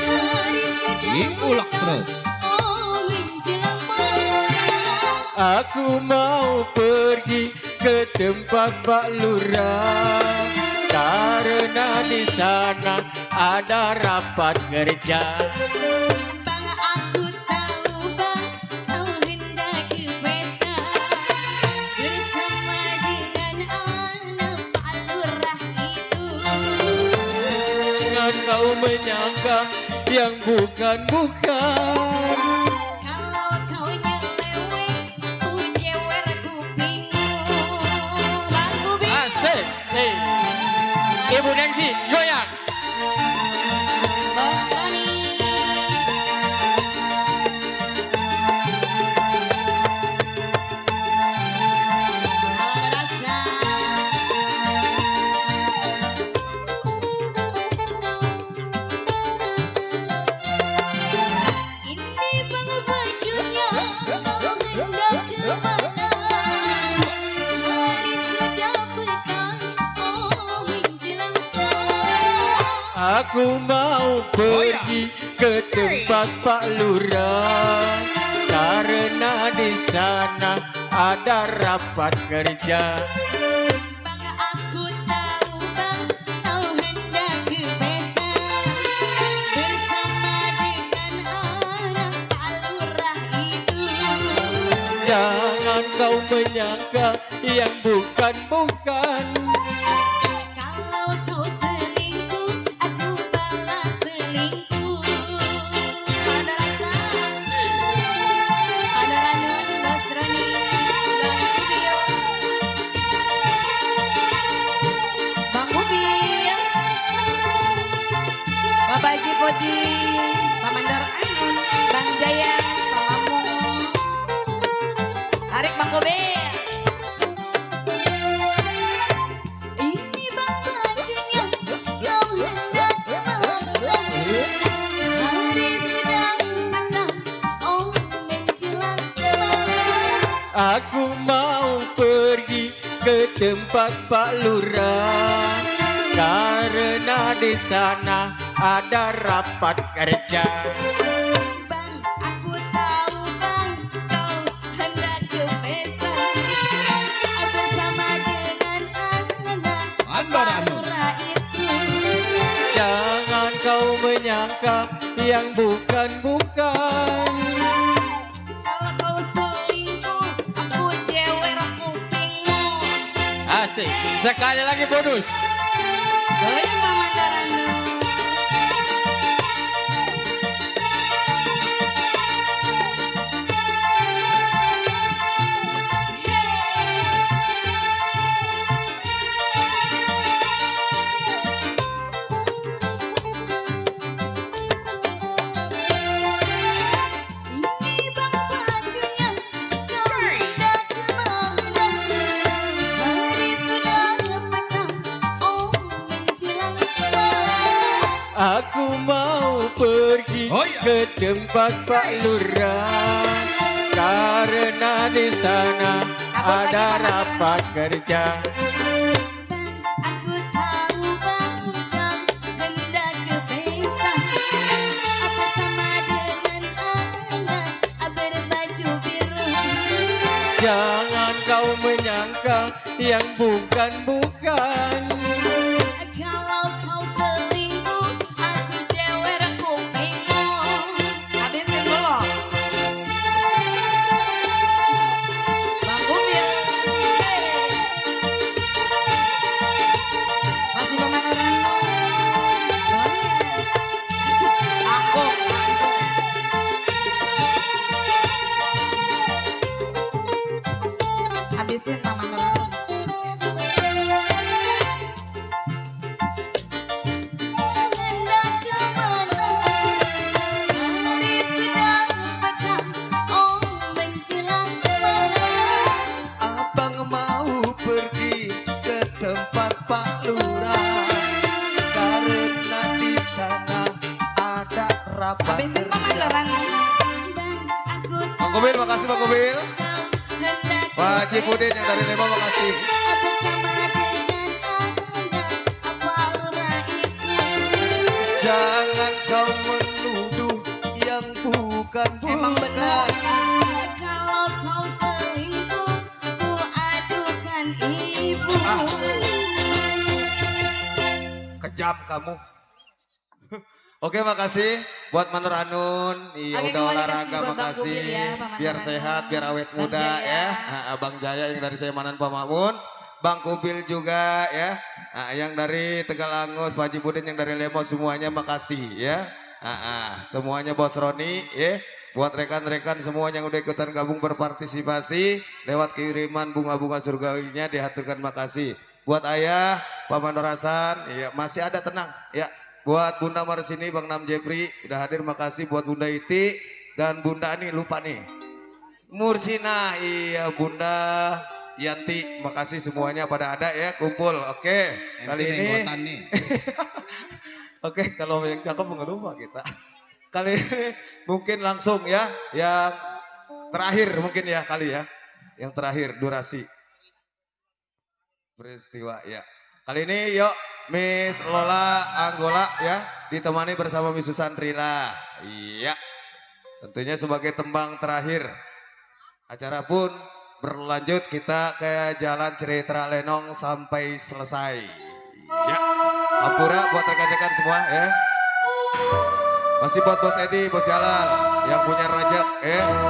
[SPEAKER 2] Hari sedang
[SPEAKER 1] Diulak terus.
[SPEAKER 2] oh menjelang malam.
[SPEAKER 7] Aku mau pergi ke tempat Pak Lurah karena di sana ada rapat kerja.
[SPEAKER 2] Bang aku tahu bang kau hendak ke pesta bersama dengan anak Pak Lurah itu.
[SPEAKER 7] Jangan kau menyangka yang bukan-bukan.
[SPEAKER 2] Kalau kau nyeleweng, ku jewer kupingmu. Bang Kubi,
[SPEAKER 7] Asik. Hey. Ibu Nancy, goyang.
[SPEAKER 2] Bos Rani. Ala derasa. Ini bang bajunya kau hendak kemana? Hari sudah petang, oh menjelang malam.
[SPEAKER 7] Aku mau pergi ke tempat Pak Lurah karena di sana ada rapat kerja.
[SPEAKER 2] Bang aku tahu bang kau hendak ke pesta bersama dengan anak Pak Lurah itu.
[SPEAKER 7] Jangan kau menyangka yang bukan-bukan.
[SPEAKER 2] Kalau kau selingkuh, aku balas selingkuh. Ada rasa, ada ranun, Bos Rani, Bang Kubil. Bang Kubil, Bapak Haji Podi, Pak Mandar Ainun, Bang Jaya, Pak Mamun. Tarik Bang Kubil. Ini bang bajunya kau hendak kemana? Hari sedang petang, oh menjelang malam.
[SPEAKER 7] Aku mau pergi ke tempat Pak Lurah karena di sana ada rapat kerja.
[SPEAKER 2] Bang, aku tahu bang, kau hendak ke pesta bersama dengan anak
[SPEAKER 1] Bandar Anu.
[SPEAKER 2] Lurah itu.
[SPEAKER 7] Jangan kau menyangka yang bukan-bukan.
[SPEAKER 2] Kalau kau selingkuh, aku jewer kupingmu.
[SPEAKER 7] Asik. Sekali lagi bonus.
[SPEAKER 2] Goyang Pak Mandar Anu. Ini bang bajunya kau hendak kemana? Hari sudah petang, oh menjelang malam.
[SPEAKER 7] Aku mau pergi
[SPEAKER 1] Oh, iya.
[SPEAKER 7] ke tempat Pak Lurah karena di sana ada rapat kerja.
[SPEAKER 2] Bang, aku tahu bang, kau hendak ke pesta bersama dengan anak berbaju biru.
[SPEAKER 7] Jangan kau menyangka yang bukan-bukan.
[SPEAKER 2] Kalau kau selingkuh,
[SPEAKER 4] harapan.
[SPEAKER 2] Bensin Pamandoran.
[SPEAKER 4] Bang Kubil, makasih Bang Kubil. Pak Haji Pudin yang dari Lembang, makasih. Jangan kau menuduh yang bukan
[SPEAKER 2] Emang benar.
[SPEAKER 4] bukan.
[SPEAKER 3] Kalau kau selingkuh, ku adukan ibu.
[SPEAKER 4] Kejam kamu. Oke, makasih buat Mandor Anun. Iya,
[SPEAKER 2] Oke,
[SPEAKER 4] udah
[SPEAKER 2] kembali
[SPEAKER 4] olahraga,
[SPEAKER 2] kasih buat Bang
[SPEAKER 4] makasih.
[SPEAKER 2] Kubil ya, Pak Mandor
[SPEAKER 4] Biar
[SPEAKER 2] Anun.
[SPEAKER 4] sehat, biar awet
[SPEAKER 2] Bang
[SPEAKER 4] muda
[SPEAKER 2] Jaya.
[SPEAKER 4] ya. Bang Jaya yang dari Semanan Pak Mamun. Bang Kubil juga ya. Yang dari Tegalangus, Pak Haji Pudin yang dari Lemo, semuanya makasih ya. Semuanya Bos Roni ya. Buat rekan-rekan semua yang udah ikutan gabung berpartisipasi lewat kiriman bunga-bunga surgawinya dihaturkan makasih. Buat ayah, Pak Mandor Hasan, ya masih ada, tenang ya. Buat Bunda Marsini, Bang Nam Jepri udah hadir, makasih. Buat Bunda Iti dan Bunda nih, lupa nih, Mursina, iya Bunda Yanti, makasih semuanya pada ada ya, kumpul. Oke, kali ini oke, kalau yang cakep nggak lupa kita. Kali ini mungkin langsung ya, yang terakhir mungkin ya kali ya, yang terakhir durasi peristiwa ya. Kali ini yuk Miss Lola Anggola ya, ditemani bersama Miss Susandrila. Iya, tentunya sebagai tembang terakhir. Acara pun berlanjut, kita ke Jalan Cerita Lenong sampai selesai. Ya, Ampura buat rekan-rekan semua ya. Masih buat Bos Edi, Bos Jalal yang punya rajak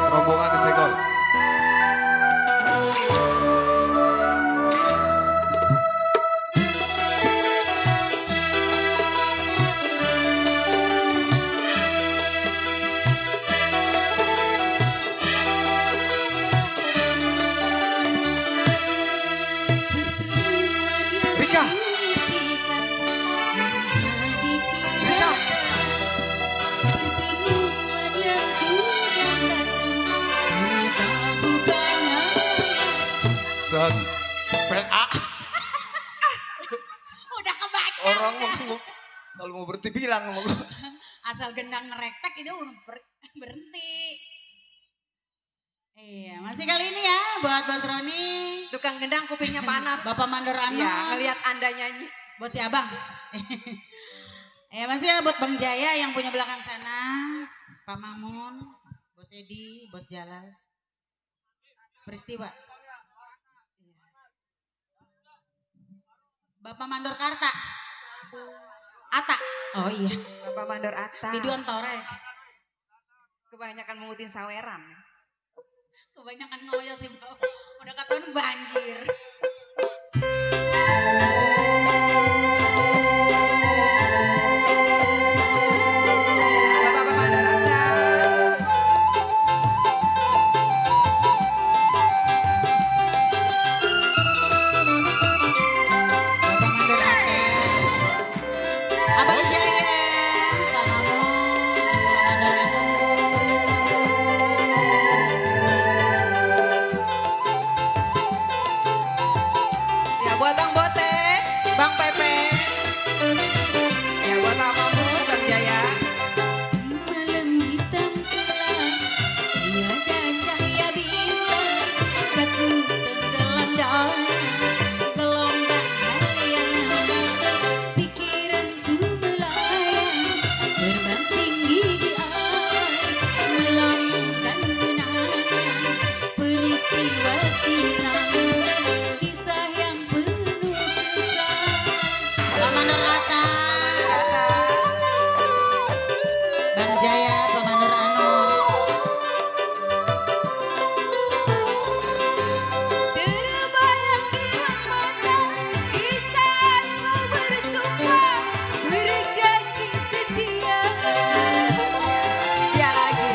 [SPEAKER 4] serombongan di Senggol. Rika, Rika. Sen PA.
[SPEAKER 5] Udah kebaca.
[SPEAKER 4] Orang
[SPEAKER 5] udah.
[SPEAKER 4] kalau mau berhenti bilang sama gua.
[SPEAKER 5] Asal gendang ngerektek ini udah berhenti. Iya, masih kali ini ya buat Bos Roni,
[SPEAKER 3] Tukang gendang kupingnya panas.
[SPEAKER 5] Bapak Mandor Anun,
[SPEAKER 3] Iya, ngelihat Anda nyanyi.
[SPEAKER 5] buat si Abang. Ya masih ya buat Bang Jaya yang punya belakang sana, Pak Mamun, Bos Edi, Bos Jalal. Peristiwa. Bapak Mandor Karta. Ata.
[SPEAKER 3] Oh iya, Bapak Mandor Atta.
[SPEAKER 5] Biduan Torek.
[SPEAKER 3] Kebanyakan mengutin saweran.
[SPEAKER 5] Kebanyakan ngoyo sih, Bang. Udah katakan banjir.
[SPEAKER 3] Bapak Mandor Atta.
[SPEAKER 5] Bapak Mandor Ate. Abang Jaya. Pak Mamun. Pak Mandor
[SPEAKER 6] Ya buat Bang Bote, Bang Pepe. Ya buat Bang Mamun, Bang Jaya.
[SPEAKER 3] Malam hitam gelap, tiada cahaya bintang, aku tenggelam dalam gelombang hayalan. Pikiranku melayang, terbang tinggi di awan, melambungkan kenangan peristiwa silam, kisah yang penuh kesan.
[SPEAKER 5] Pak Mandor Ata. Bang Jaya, Pak Mandor Anun.
[SPEAKER 3] Terbayang di mata di saat kau bersumpah berjanji setia.
[SPEAKER 6] Ya lagi.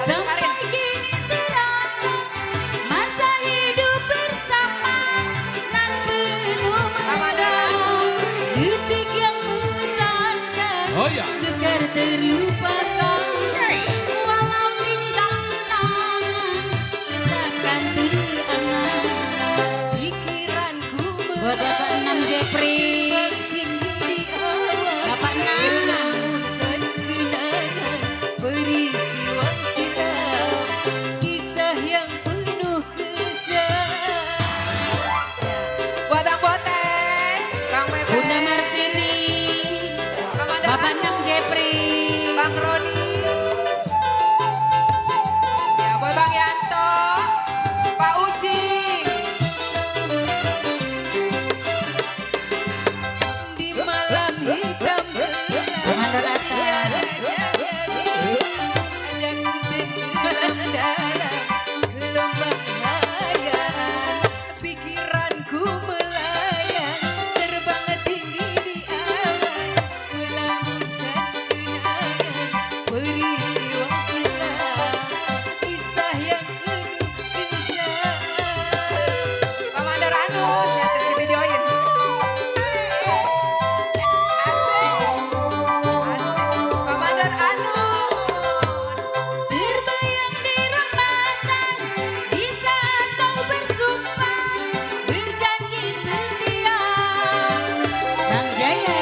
[SPEAKER 3] Sampai kini terasa masa hidup bersama nan penuh mesra. Detik yang mengesankan
[SPEAKER 1] Oh ya.
[SPEAKER 3] sekar terlupakan. Walau tinggal kenangan tetapkan terangan. Pikiranku
[SPEAKER 5] Buat Bapak Nam Jepri.
[SPEAKER 3] bertinggi di awan.
[SPEAKER 5] Bapak Nam.
[SPEAKER 3] Mandor Atta.
[SPEAKER 6] Pikiranku melayang terbang tinggi di awan melambungkan kenangan peristiwa silam kisah yang penuh kisah. Pak Mandor Anu nyata di videoin. Pak Mandor Anu
[SPEAKER 3] Terbayang di rempatan di saat kau bersumpah berjanji setia. Bang Jaya.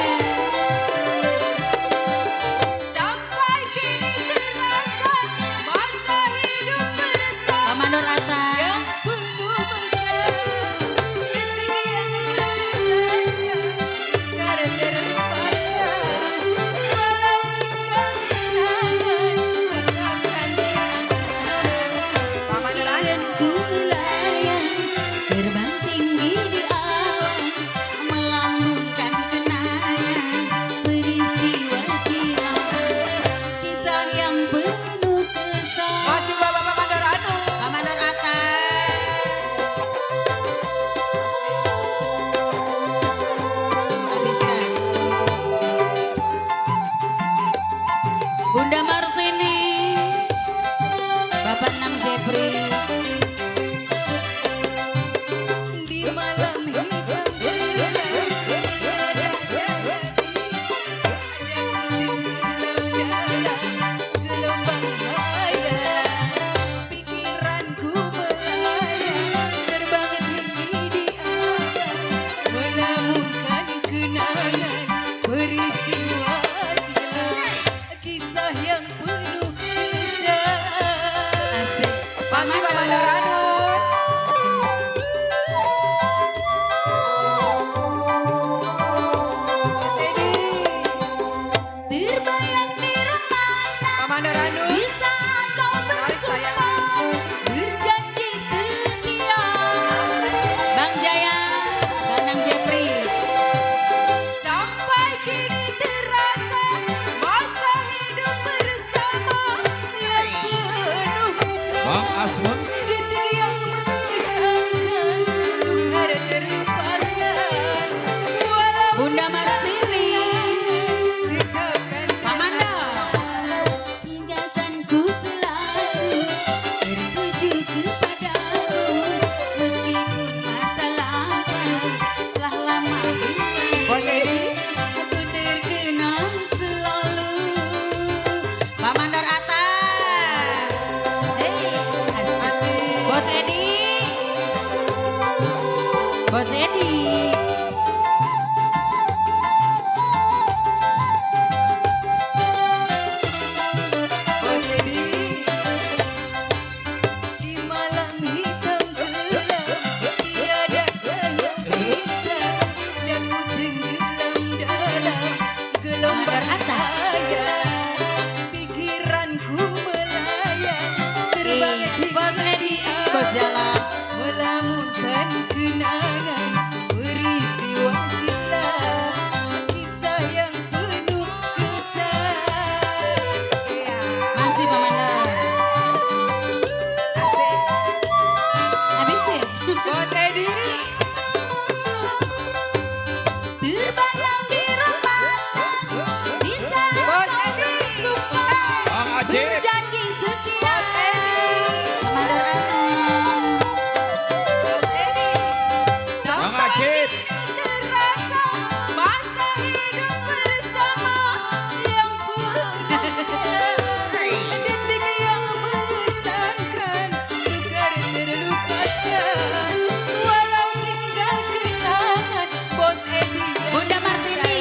[SPEAKER 6] sampai kini terasa masa hidup bersama.
[SPEAKER 3] Pak Mandor Atta.
[SPEAKER 6] Penuh mesra, detik yang menyenangkan, karena terlupakan, walau tinggal kenangan, tetapkan kenangan. Pak Mandor Anu.
[SPEAKER 3] Pikiranku melayang terbang tinggi di awan melambungkan kenangan peristiwa silam kisah yang penuh kesan.
[SPEAKER 6] Masih Bapak Mandor Anu.
[SPEAKER 3] Pak Mandor Atta. Habiskan. Bunda Marsini, Bapak Nam Jepri.
[SPEAKER 6] Di malam hitam gelap, tiada jadi, hanya tenggelam dalam gelombang hayalan. Pikiranku melayang, terbang tinggi di awan, melamunkan kenangan peristiwa silam, kisah yang penuh kisah.
[SPEAKER 3] Asik.
[SPEAKER 6] Pak Mandor Anu.
[SPEAKER 3] Terbayang di rempatan
[SPEAKER 6] Pak Mandor Anu.
[SPEAKER 3] di saat kau bersumpah berjanji setia. Bang Jaya, Bang Nam Jepri.
[SPEAKER 6] Sampai kini terasa masa hidup bersama yang penuh mesra.
[SPEAKER 1] Bang Asmun.
[SPEAKER 6] Detik yang mengesankan sukar terlupakan. Walau
[SPEAKER 3] Bunda Marsini.
[SPEAKER 6] tetapkan
[SPEAKER 3] Pak Mandor. Ingatanku selalu tertuju kepadamu meskipun masa lampau telah lama
[SPEAKER 6] Bos
[SPEAKER 3] berlalu.
[SPEAKER 6] Edi.
[SPEAKER 3] Aku terkenang selalu. Pak Mandor Atta. Asik. Bos Edi. Bos Edi.
[SPEAKER 6] Bos Edi. Di malam hitam gelap, tiada cahaya bintang, dan ku tenggelam dalam gelombang hayalan. Pikiranku melayang, terbang tinggi
[SPEAKER 3] Bos Edi.
[SPEAKER 6] di
[SPEAKER 3] Bos
[SPEAKER 6] awan,
[SPEAKER 3] Jalan.
[SPEAKER 6] melamunkan kenangan peristiwa silam, kisah yang penuh kesan. Iya.
[SPEAKER 3] Masih Pak Mandor.
[SPEAKER 6] Asik.
[SPEAKER 3] Habisin.
[SPEAKER 6] Bos Edi.
[SPEAKER 3] Terbayang di rempatan di saat
[SPEAKER 6] Bos
[SPEAKER 3] kau
[SPEAKER 6] Edi.
[SPEAKER 3] bersumpah
[SPEAKER 1] Bang Ajib.
[SPEAKER 3] berjanji setia.
[SPEAKER 6] Bos Edi.
[SPEAKER 3] Pak Mandor Atta.
[SPEAKER 6] Bos Edi.
[SPEAKER 1] Bang Ajib.
[SPEAKER 6] Terasa masa hidup bersama yang penuh detik yang mengesankan sukar terlupakan walau tinggal kenangan. Bos Edi yang
[SPEAKER 3] Bunda Marsini.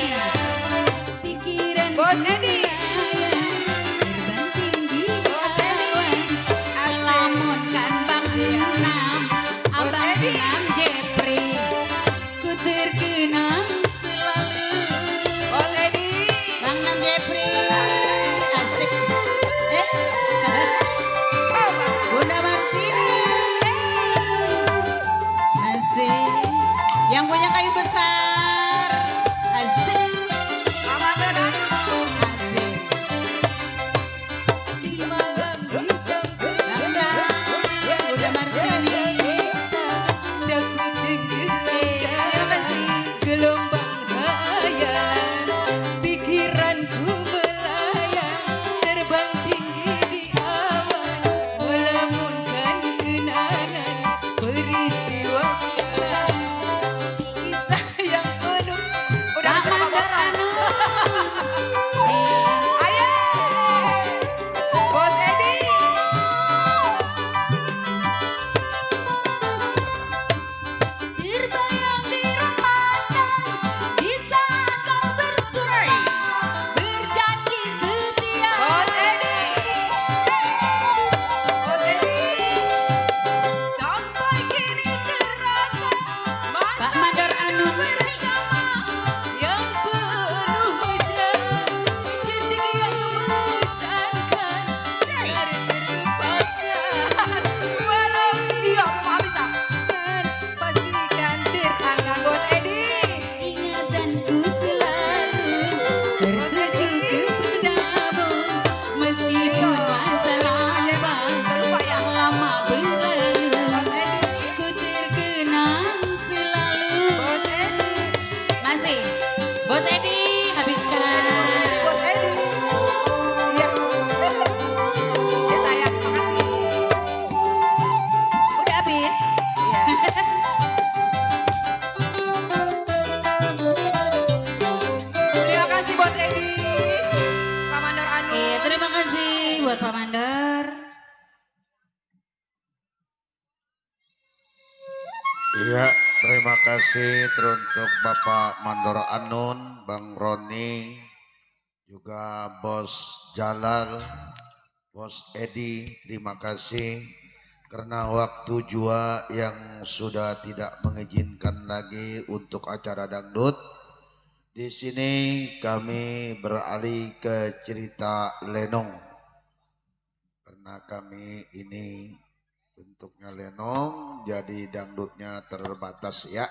[SPEAKER 6] pikiran
[SPEAKER 3] Bos
[SPEAKER 6] Edi.
[SPEAKER 3] terbang tinggi di awan melamunkan Bang Nam Abang
[SPEAKER 6] Edi.
[SPEAKER 3] Nam Jepri. Ku terkenang selalu.
[SPEAKER 6] Bos Edi.
[SPEAKER 3] Bang Nam Jepri. Asik. Bunda Marsini. Asik. Yang punya kayu besar. Asik.
[SPEAKER 6] Pak Mandor Anu.
[SPEAKER 5] dan ku selalu tertuju kepadamu meskipun masa lama berlalu ku terkenang selalu. Masih Bos Edi habiskan.
[SPEAKER 6] Bos Edi. Iya. Ya sayang, makasih.
[SPEAKER 5] Udah habis.
[SPEAKER 6] Iya. Terima kasih Bos Edi. Pak Mandor Anu.
[SPEAKER 5] Iya, terima kasih buat Pak Mandor.
[SPEAKER 8] Iya, terima kasih teruntuk Bapak Mandor Anun, Bang Roni, juga Bos Jalal, Bos Edi. Terima kasih karena waktu jua yang sudah tidak mengizinkan lagi untuk acara dangdut. Di sini kami beralih ke cerita lenong karena kami ini bentuknya lenong, jadi dangdutnya terbatas ya.